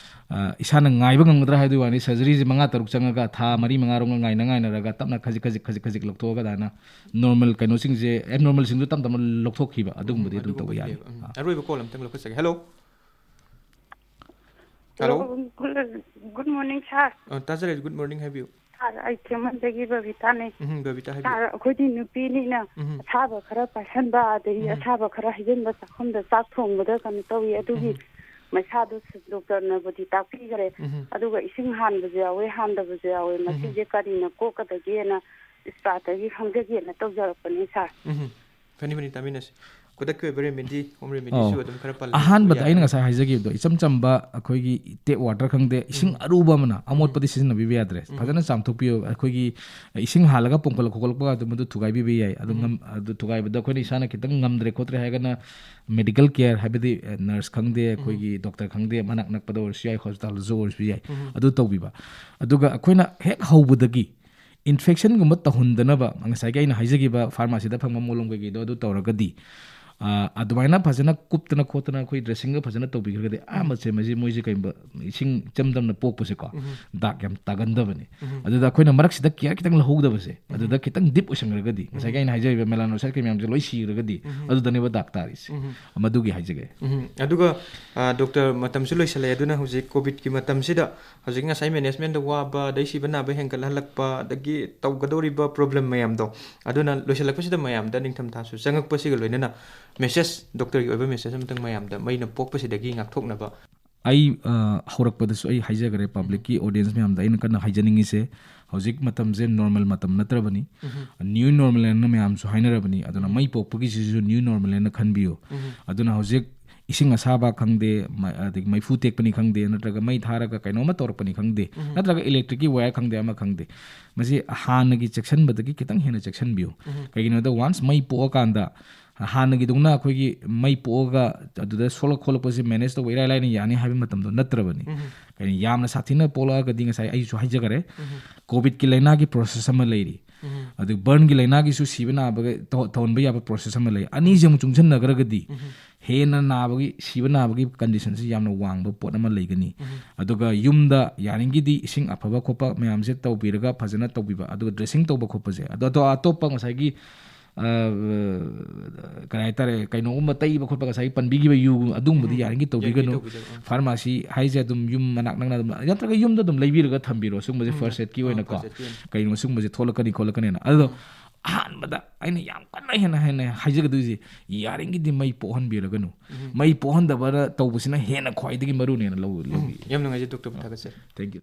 ꯑ, ꯏꯁꯥꯅ ꯉꯥꯏꯕ ꯉꯝꯒꯗ꯭ꯔꯥ ꯍꯥꯏꯗꯨꯒꯤ ꯋꯥꯅꯤ, ꯁꯔꯖꯔꯤꯁꯦ ꯃꯉꯥ ꯇꯔꯨꯛ ꯆꯪꯉꯒ ꯊꯥ ꯃꯔꯤ ꯃꯉꯥꯔꯣꯝꯒ ꯉꯥꯏꯅ ꯉꯥꯏꯅꯔꯒ ꯇꯞꯅ ꯈꯖꯤꯛ ꯈꯖꯤꯛ ꯈꯖꯤꯛ ꯈꯖꯤꯛ ꯂꯧꯊꯣꯛꯑꯒ ꯑꯗꯨꯃꯥꯏꯅ ꯅꯣꯔꯃꯦꯜ ꯀꯩꯅꯣꯁꯤꯡꯁꯦ, ꯑꯦꯕꯅꯣꯔꯃꯦꯜꯁꯤꯡꯗꯨ ꯇꯞ ꯇꯞꯅ ꯂꯧꯊꯣꯛꯈꯤꯕ, ꯑꯗꯨꯒꯨꯝꯕꯗꯤ ꯎꯝ, ꯑꯗꯨꯝ ꯇꯧꯕ ꯑꯗꯨꯒꯨꯝꯕꯗꯤ ꯌꯥꯅꯤ꯫ ꯂꯩꯌꯦꯕ꯫ ꯎꯝ꯫ ꯑꯥ꯫ ꯑꯔꯣꯏꯕ ꯀꯣꯜ ꯑꯝꯇꯪ ꯂꯧꯈꯠꯆꯒꯦ꯫ Hello. Hello. Hello, good, good morning, sir. ꯑ, ꯇꯥꯖꯔꯦ, good morning ꯍꯥꯏꯕꯤꯌꯨ꯫ Sir, ꯑꯩ ꯊꯦꯡꯃꯟꯗꯒꯤ ꯕꯕꯤꯇꯥꯅꯦ꯫ ꯎꯝ, ꯕꯕꯤꯇꯥ ꯍꯥꯏꯕꯤꯌꯨ꯫ Sir, ꯑꯩꯈꯣꯏꯗꯤ ꯅꯨꯄꯤꯅꯤꯅ ꯎꯝ꯫ ꯑꯁꯥꯕ ꯈꯔ ꯄꯥꯏꯁꯟꯕ, ꯑꯗꯒꯤ ꯎꯝ꯫ ꯑꯁꯥꯕ ꯈꯔ ꯍꯩꯖꯤꯟꯕ, ꯆꯥꯛꯈꯨꯝꯗ ꯆꯥꯛ ꯊꯣꯡꯕꯗ ꯀꯩꯅꯣ ꯇꯧꯏ, ꯑꯗꯨꯒꯤ ꯎꯝ꯫ ꯃꯩꯁꯥꯗꯣ ꯗꯣꯛꯇꯔꯅꯕꯨꯗꯤ ꯇꯥꯛꯄꯤꯈ꯭ꯔꯦ꯫ ꯎꯝ꯫ ꯑꯗꯨꯒ ꯏꯁꯤꯡ ꯍꯥꯟꯕꯁꯨ ꯌꯥꯎꯋꯦ, ꯍꯥꯟꯗꯕꯁꯨ ꯌꯥꯎꯋꯦ꯫ ꯎꯝ꯫ ꯃꯁꯤꯁꯦ ꯀꯔꯤꯅ ꯀꯣꯛꯀꯗꯒꯦꯅ expert ꯇꯒꯤ ꯈꯪꯖꯒꯦꯅ ꯇꯧꯖꯔꯛꯄꯅꯦ, sir꯫ ꯎꯝ꯫ ꯐꯅꯤ, ꯐꯅꯤ, ꯇꯥꯃꯤꯟꯅꯁꯤ꯫ ꯈꯨꯗꯛꯀꯤ ꯑꯣꯏꯕ remedy, home remedy ꯁꯨ ꯑꯧ꯫ ꯑꯗꯨꯝ ꯈꯔ ꯄꯜꯂꯁꯨ ꯑꯍꯥꯟꯕꯗ ꯑꯩꯅ ꯌꯥꯒꯅꯤ꯫ ꯉꯁꯥꯏ ꯍꯥꯏꯖꯈꯤꯕꯗꯣ, ꯏꯆꯝ ꯆꯝꯕ ꯑꯩꯈꯣꯏꯒꯤ tap water ꯈꯪꯗꯦ, ꯏꯁꯤꯡ ꯎꯝ꯫ ꯑꯔꯨꯕ ꯑꯃꯅ, ꯎꯝ꯫ ꯑꯃꯣꯠꯄꯗꯤ ꯁꯤꯖꯤꯟꯅꯕꯤꯕ ꯌꯥꯗ꯭ꯔꯦ꯫ ꯎꯝ꯫ ꯐꯖꯅ ꯆꯥꯝꯊꯣꯛꯄꯤꯌꯣ꯫ ꯑꯩꯈꯣꯏꯒꯤ ꯏꯁꯤꯡ ꯍꯥꯜꯂꯒ ꯄꯣꯡꯈꯠꯂꯛ ꯈꯣꯠꯂꯛꯄ ꯑꯗꯨ ꯃꯗꯨ ꯊꯨꯒꯥꯏꯕꯤꯕ ꯌꯥꯏ꯫ ꯑꯗꯨ ꯎꯝ꯫ ꯉꯝ-, ꯑꯗꯨ ꯊꯨꯒꯥꯏꯕꯗ ꯑꯩꯈꯣꯏꯅ ꯏꯁꯥꯅ ꯈꯤꯇꯪ ꯉꯝꯗ꯭ꯔꯦ ꯈꯣꯠꯇ꯭ꯔꯦ ꯍꯥꯏꯔꯒꯅ medical care, ꯍꯥꯏꯕꯗꯤ, ꯑ, nurse ꯈꯪꯗꯦ, ꯎꯝ꯫ ꯑꯩꯈꯣꯏꯒꯤ doctor ꯈꯪꯗꯦ, ꯃꯅꯥꯛ ꯅꯛꯄꯗ ꯑꯣꯏꯔꯁꯨ ꯌꯥꯏ, hospital ꯗꯁꯨ ꯑꯣꯏꯔꯁꯨ ꯌꯥꯏ, ꯎꯝ꯫ ꯑꯗꯨ ꯇꯧꯕꯤꯕ꯫ ꯑꯗꯨꯒ ꯑꯩꯈꯣꯏꯅ ꯍꯦꯛ ꯍꯧꯕꯗꯒꯤ infection ꯒꯨꯝꯕ ꯇꯧꯍꯟꯗꯅꯕ, ꯉꯁꯥꯏꯒꯤ ꯑꯩꯅ ꯍꯥꯏꯖꯈꯤꯕ pharmacy ꯗ ꯐꯪꯕ ꯃꯣꯂꯣꯝ ꯀꯩꯀꯩꯗꯣ ꯑꯗꯨ ꯇꯧꯔꯒꯗꯤ, ꯑ, ꯑꯗꯨꯃꯥꯏꯅ ꯐꯖꯅ ꯀꯨꯞꯇꯅ ꯈꯣꯠꯇꯅ ꯑꯩꯈꯣꯏ dressing ꯒ ꯐꯖꯅ ꯇꯧꯕꯤꯈ꯭ꯔꯒꯗꯤ, ꯑꯍꯥꯟꯕꯁꯦ ꯃꯁꯤ ꯃꯣꯏꯁꯦ ꯀꯩꯒꯨꯝꯕ ꯏꯁꯤꯡ ꯏꯆꯝ ꯆꯝꯅ ꯄꯣꯛꯄꯁꯦꯀꯣ, ꯎꯝ꯫ ꯗꯥꯛ ꯌꯥꯝ ꯇꯥꯒꯟꯗꯕꯅꯦ꯫ ꯎꯝ꯫ ꯑꯗꯨꯗ ꯑꯩꯈꯣꯏꯅ ꯃꯔꯛꯁꯤꯗ care ꯈꯤꯇꯪ ꯂꯧꯍꯧꯗꯕꯁꯦ, ꯎꯝ꯫ ꯑꯗꯨꯗ ꯈꯤꯇꯪ deep ꯑꯣꯏꯁꯟꯈ꯭ꯔꯒꯗꯤ, ꯉꯁꯥꯏꯒꯤ ꯎꯝ꯫ ꯑꯩꯅ ꯍꯥꯏꯖꯔꯤꯕ melanocyte ꯀꯩ ꯃꯌꯥꯝꯁꯦ ꯂꯣꯏ ꯁꯤꯈ꯭ꯔꯒꯗꯤ, ꯎꯝ꯫ ꯑꯗꯨꯗꯅꯦꯕ ꯗꯥꯛ ꯇꯥꯔꯤꯁꯦ꯫ ꯎꯝ꯫ ꯃꯗꯨꯒꯤ ꯍꯥꯏꯖꯒꯦ꯫ ꯎꯝ꯫ ꯑꯗꯨꯒ, ꯑ, doctor, ꯃꯇꯝꯁꯨ ꯂꯣꯏꯁꯜꯂꯛꯑꯦ, ꯑꯗꯨꯅ ꯍꯧꯖꯤꯛ COVID ꯀꯤ ꯃꯇꯝꯁꯤꯗ ꯍꯧꯖꯤꯛ ꯉꯁꯥꯏ management ꯗ ꯋꯥꯕ, ꯑꯗꯩ ꯁꯤꯕ ꯅꯥꯕ ꯍꯦꯟꯒꯠꯍꯜꯂꯛꯄ, ꯑꯗꯒꯤ ꯇꯧꯒꯗꯧꯔꯤꯕ problem ꯃꯌꯥꯝꯗꯣ, ꯑꯗꯨꯅ ꯂꯣꯏꯁꯤꯜꯂꯛꯄꯁꯤꯗ ꯃꯌꯥꯝꯗ ꯅꯤꯡꯊꯝꯊꯥꯁꯨ ꯆꯪꯉꯛꯄꯁꯤꯒ ꯂꯣꯏꯅꯅ message, doctor ꯒꯤ ꯑꯣꯏꯕ message ꯑꯃꯇꯪ ꯃꯌꯥꯝꯗ ꯃꯩꯅ ꯄꯣꯛꯄꯁꯤꯗꯒꯤ ꯉꯥꯛꯊꯣꯛꯅꯕ꯫ ꯑꯩ, ꯑ, ꯍꯧꯔꯛꯄꯗꯁꯨ ꯑꯩ ꯍꯥꯏꯖꯈ꯭ꯔꯦ, public ꯀꯤ audience ꯃꯌꯥꯝꯗ ꯑꯩꯅ ꯀꯟꯅ ꯍꯥꯏꯖꯅꯤꯡꯉꯤꯁꯦ, ꯍꯧꯖꯤꯛ ꯃꯇꯝꯁꯦ normal ꯃꯇꯝ ꯅꯠꯇ꯭ꯔꯕꯅꯤ꯫ ꯎꯝ꯫ New normal ꯍꯥꯏꯅ ꯃꯌꯥꯝꯁꯨ ꯍꯥꯏꯅꯔꯕꯅꯤ꯫ ꯑꯗꯨꯅ ꯎꯝ꯫ ꯃꯩ ꯄꯣꯛꯄꯒꯤꯁꯤꯁꯨ new normal ꯍꯥꯏꯅ ꯈꯟꯕꯤꯌꯨ꯫ ꯎꯝ꯫ ꯑꯗꯨꯅ ꯍꯧꯖꯤꯛ ꯏꯁꯤꯡ ꯑꯁꯥꯕ ꯈꯪꯗꯦ, ꯃ-, ꯑꯗꯒꯤ ꯃꯩꯐꯨ ꯇꯦꯛꯄꯅꯤ ꯈꯪꯗꯦ, ꯅꯠꯇ꯭ꯔꯒ ꯃꯩ ꯊꯥꯔꯒ ꯀꯩꯅꯣꯝꯃ ꯇꯧꯔꯛꯄꯅꯤ ꯈꯪꯗꯦ, ꯎꯝ꯫ ꯅꯠꯇ꯭ꯔꯒ electric ꯀꯤ wire ꯈꯪꯗꯦ, ꯑꯃ ꯈꯪꯗꯦ, ꯃꯁꯤ ꯍꯥꯟꯅꯒꯤ ꯆꯦꯛꯁꯤꯟꯕꯗꯒꯤ ꯈꯤꯇꯪ ꯍꯦꯟꯅ ꯆꯦꯛꯁꯤꯟꯕꯤꯌꯨ꯫ ꯎꯝ꯫ ꯀꯩꯒꯤꯅꯣꯗ, once ꯃꯩ ꯄꯣꯛꯑꯀꯥꯟꯗ ꯍꯥꯟꯅꯒꯤꯗꯧꯅ ꯑꯩꯈꯣꯏꯒꯤ ꯃꯩ ꯄꯣꯛꯑꯒ ꯑꯗꯨꯗ ꯁꯣꯛꯂꯛ ꯈꯣꯠꯂꯛꯄꯁꯤ manage ꯇꯧꯕ ꯏꯔꯥꯏ ꯂꯥꯏꯅ ꯌꯥꯅꯤ ꯍꯥꯏꯕ ꯃꯇꯝꯗꯣ ꯅꯠꯇ꯭ꯔꯕꯅꯤ꯫ ꯎꯝ꯫ ꯀꯩꯅꯣ, ꯌꯥꯝꯅ ꯁꯥꯊꯤꯅ ꯄꯣꯛꯂꯛꯑꯒꯗꯤ ꯉꯁꯥꯏ ꯑꯩꯁꯨ ꯍꯥꯏꯖꯈꯔꯦ, ꯎꯝ꯫ COVID ꯀꯤ ꯂꯥꯏꯅꯥꯒꯤ process ꯑꯃ ꯂꯩꯔꯤ꯫ ꯎꯝ꯫ ꯑꯗꯨ burn ꯒꯤ ꯂꯥꯏꯅꯥꯒꯤꯁꯨ ꯁꯤꯕ ꯅꯥꯕꯒ ꯇꯧ-, ꯇꯧꯍꯟꯕ ꯌꯥꯕ process ꯑꯃ ꯂꯩ꯫ ꯑꯅꯤꯁꯦ ꯑꯃꯨꯛ ꯆꯨꯡꯁꯤꯟꯅꯈ꯭ꯔꯒꯗꯤ ꯎꯝ꯫ ꯍꯦꯟꯅ ꯅꯥꯕꯒꯤ, ꯁꯤꯕ ꯅꯥꯕꯒꯤ condition ꯁꯤ ꯌꯥꯝꯅ ꯋꯥꯡꯕ ꯄꯣꯠ ꯑꯃ ꯂꯩꯒꯅꯤ꯫ ꯎꯝ꯫ ꯑꯗꯨꯒ ꯌꯨꯝꯗ ꯌꯥꯔꯤꯉꯩꯗꯤ ꯏꯁꯤꯡ ꯑꯐꯕ ꯈꯣꯠꯄ ꯃꯌꯥꯝꯁꯦ ꯇꯧꯕꯤꯔꯒ ꯐꯖꯅ ꯇꯧꯕꯤꯕ, ꯑꯗꯨꯒ dressing ꯇꯧꯕ ꯈꯣꯠꯄꯁꯦ, ꯑꯗꯣ ꯑꯇꯣ-, ꯑꯇꯣꯞꯄ ꯉꯁꯥꯏꯒꯤ ꯑ, ꯀꯔꯤ ꯍꯥꯏꯇꯥꯔꯦ, ꯀꯩꯅꯣꯒꯨꯝꯕ ꯇꯩꯕ ꯈꯣꯠꯄ, ꯉꯁꯥꯏꯒꯤ ꯄꯟꯕꯤꯈꯤꯕ ꯌꯨ, ꯑꯗꯨꯒꯨꯝꯕꯗꯤ ꯎꯝ, ꯌꯥꯔꯤꯉꯩ ꯌꯥꯔꯤꯉꯩ ꯇꯧꯕꯤꯒꯅꯨ꯫ ꯇꯧꯕꯤꯒꯅꯨ, ꯎꯝ꯫ ꯐꯥꯔꯃꯥꯁꯤ ꯍꯥꯏꯁꯦ ꯑꯗꯨꯝ ꯌꯨꯝ ꯃꯅꯥꯛ ꯅꯛꯅ ꯑꯗꯨꯝ, ꯅꯠꯇ꯭ꯔꯒ ꯌꯨꯝꯗ ꯑꯗꯨꯝ ꯂꯩꯕꯤꯔꯒ ꯊꯝꯕꯤꯔꯣ꯫ ꯁꯤꯒꯨꯝꯕꯁꯦ ꯎꯝ, ꯐꯥꯔꯁ ꯑꯦꯗꯀꯤ ꯑꯥ, ꯑꯣꯏꯅꯀꯣ, ꯐꯥꯔꯁ ꯑꯦꯗꯀꯤ ꯑꯣꯏꯅ꯫ ꯀꯩꯅꯣ ꯁꯤꯒꯨꯝꯕꯁꯦ ꯊꯣꯛꯂꯛꯀꯅꯤ ꯈꯣꯠꯂꯛꯀꯅꯤꯅ꯫ ꯑꯗꯣ ꯎꯝ꯫ ꯑꯍꯥꯟꯕꯗ ꯑꯩꯅ ꯌꯥꯝ ꯀꯟꯅ ꯍꯦꯟꯅ ꯍꯦꯟꯅ ꯍꯥꯏꯖꯒꯗꯣꯏꯁꯦ, ꯌꯥꯔꯤꯉꯩꯗꯤ ꯃꯩ ꯄꯣꯛꯍꯟꯕꯤꯔꯒꯅꯨ꯫ ꯎꯝ꯫ ꯃꯩ ꯄꯣꯛꯍꯟꯗꯕꯅ ꯇꯧꯕꯁꯤꯅ ꯍꯦꯟꯅ ꯈ꯭ꯋꯥꯏꯗꯒꯤ ꯃꯔꯨꯅꯦꯅ ꯂꯧ-, ꯎꯝ꯫ ꯂꯧꯕꯤ꯫ ꯌꯥꯝ ꯅꯨꯡꯉꯥꯏꯖꯩ, ꯗꯣꯛꯇꯔꯕꯨ ꯊꯥꯒꯠꯆꯔꯤ꯫ Thank you꯫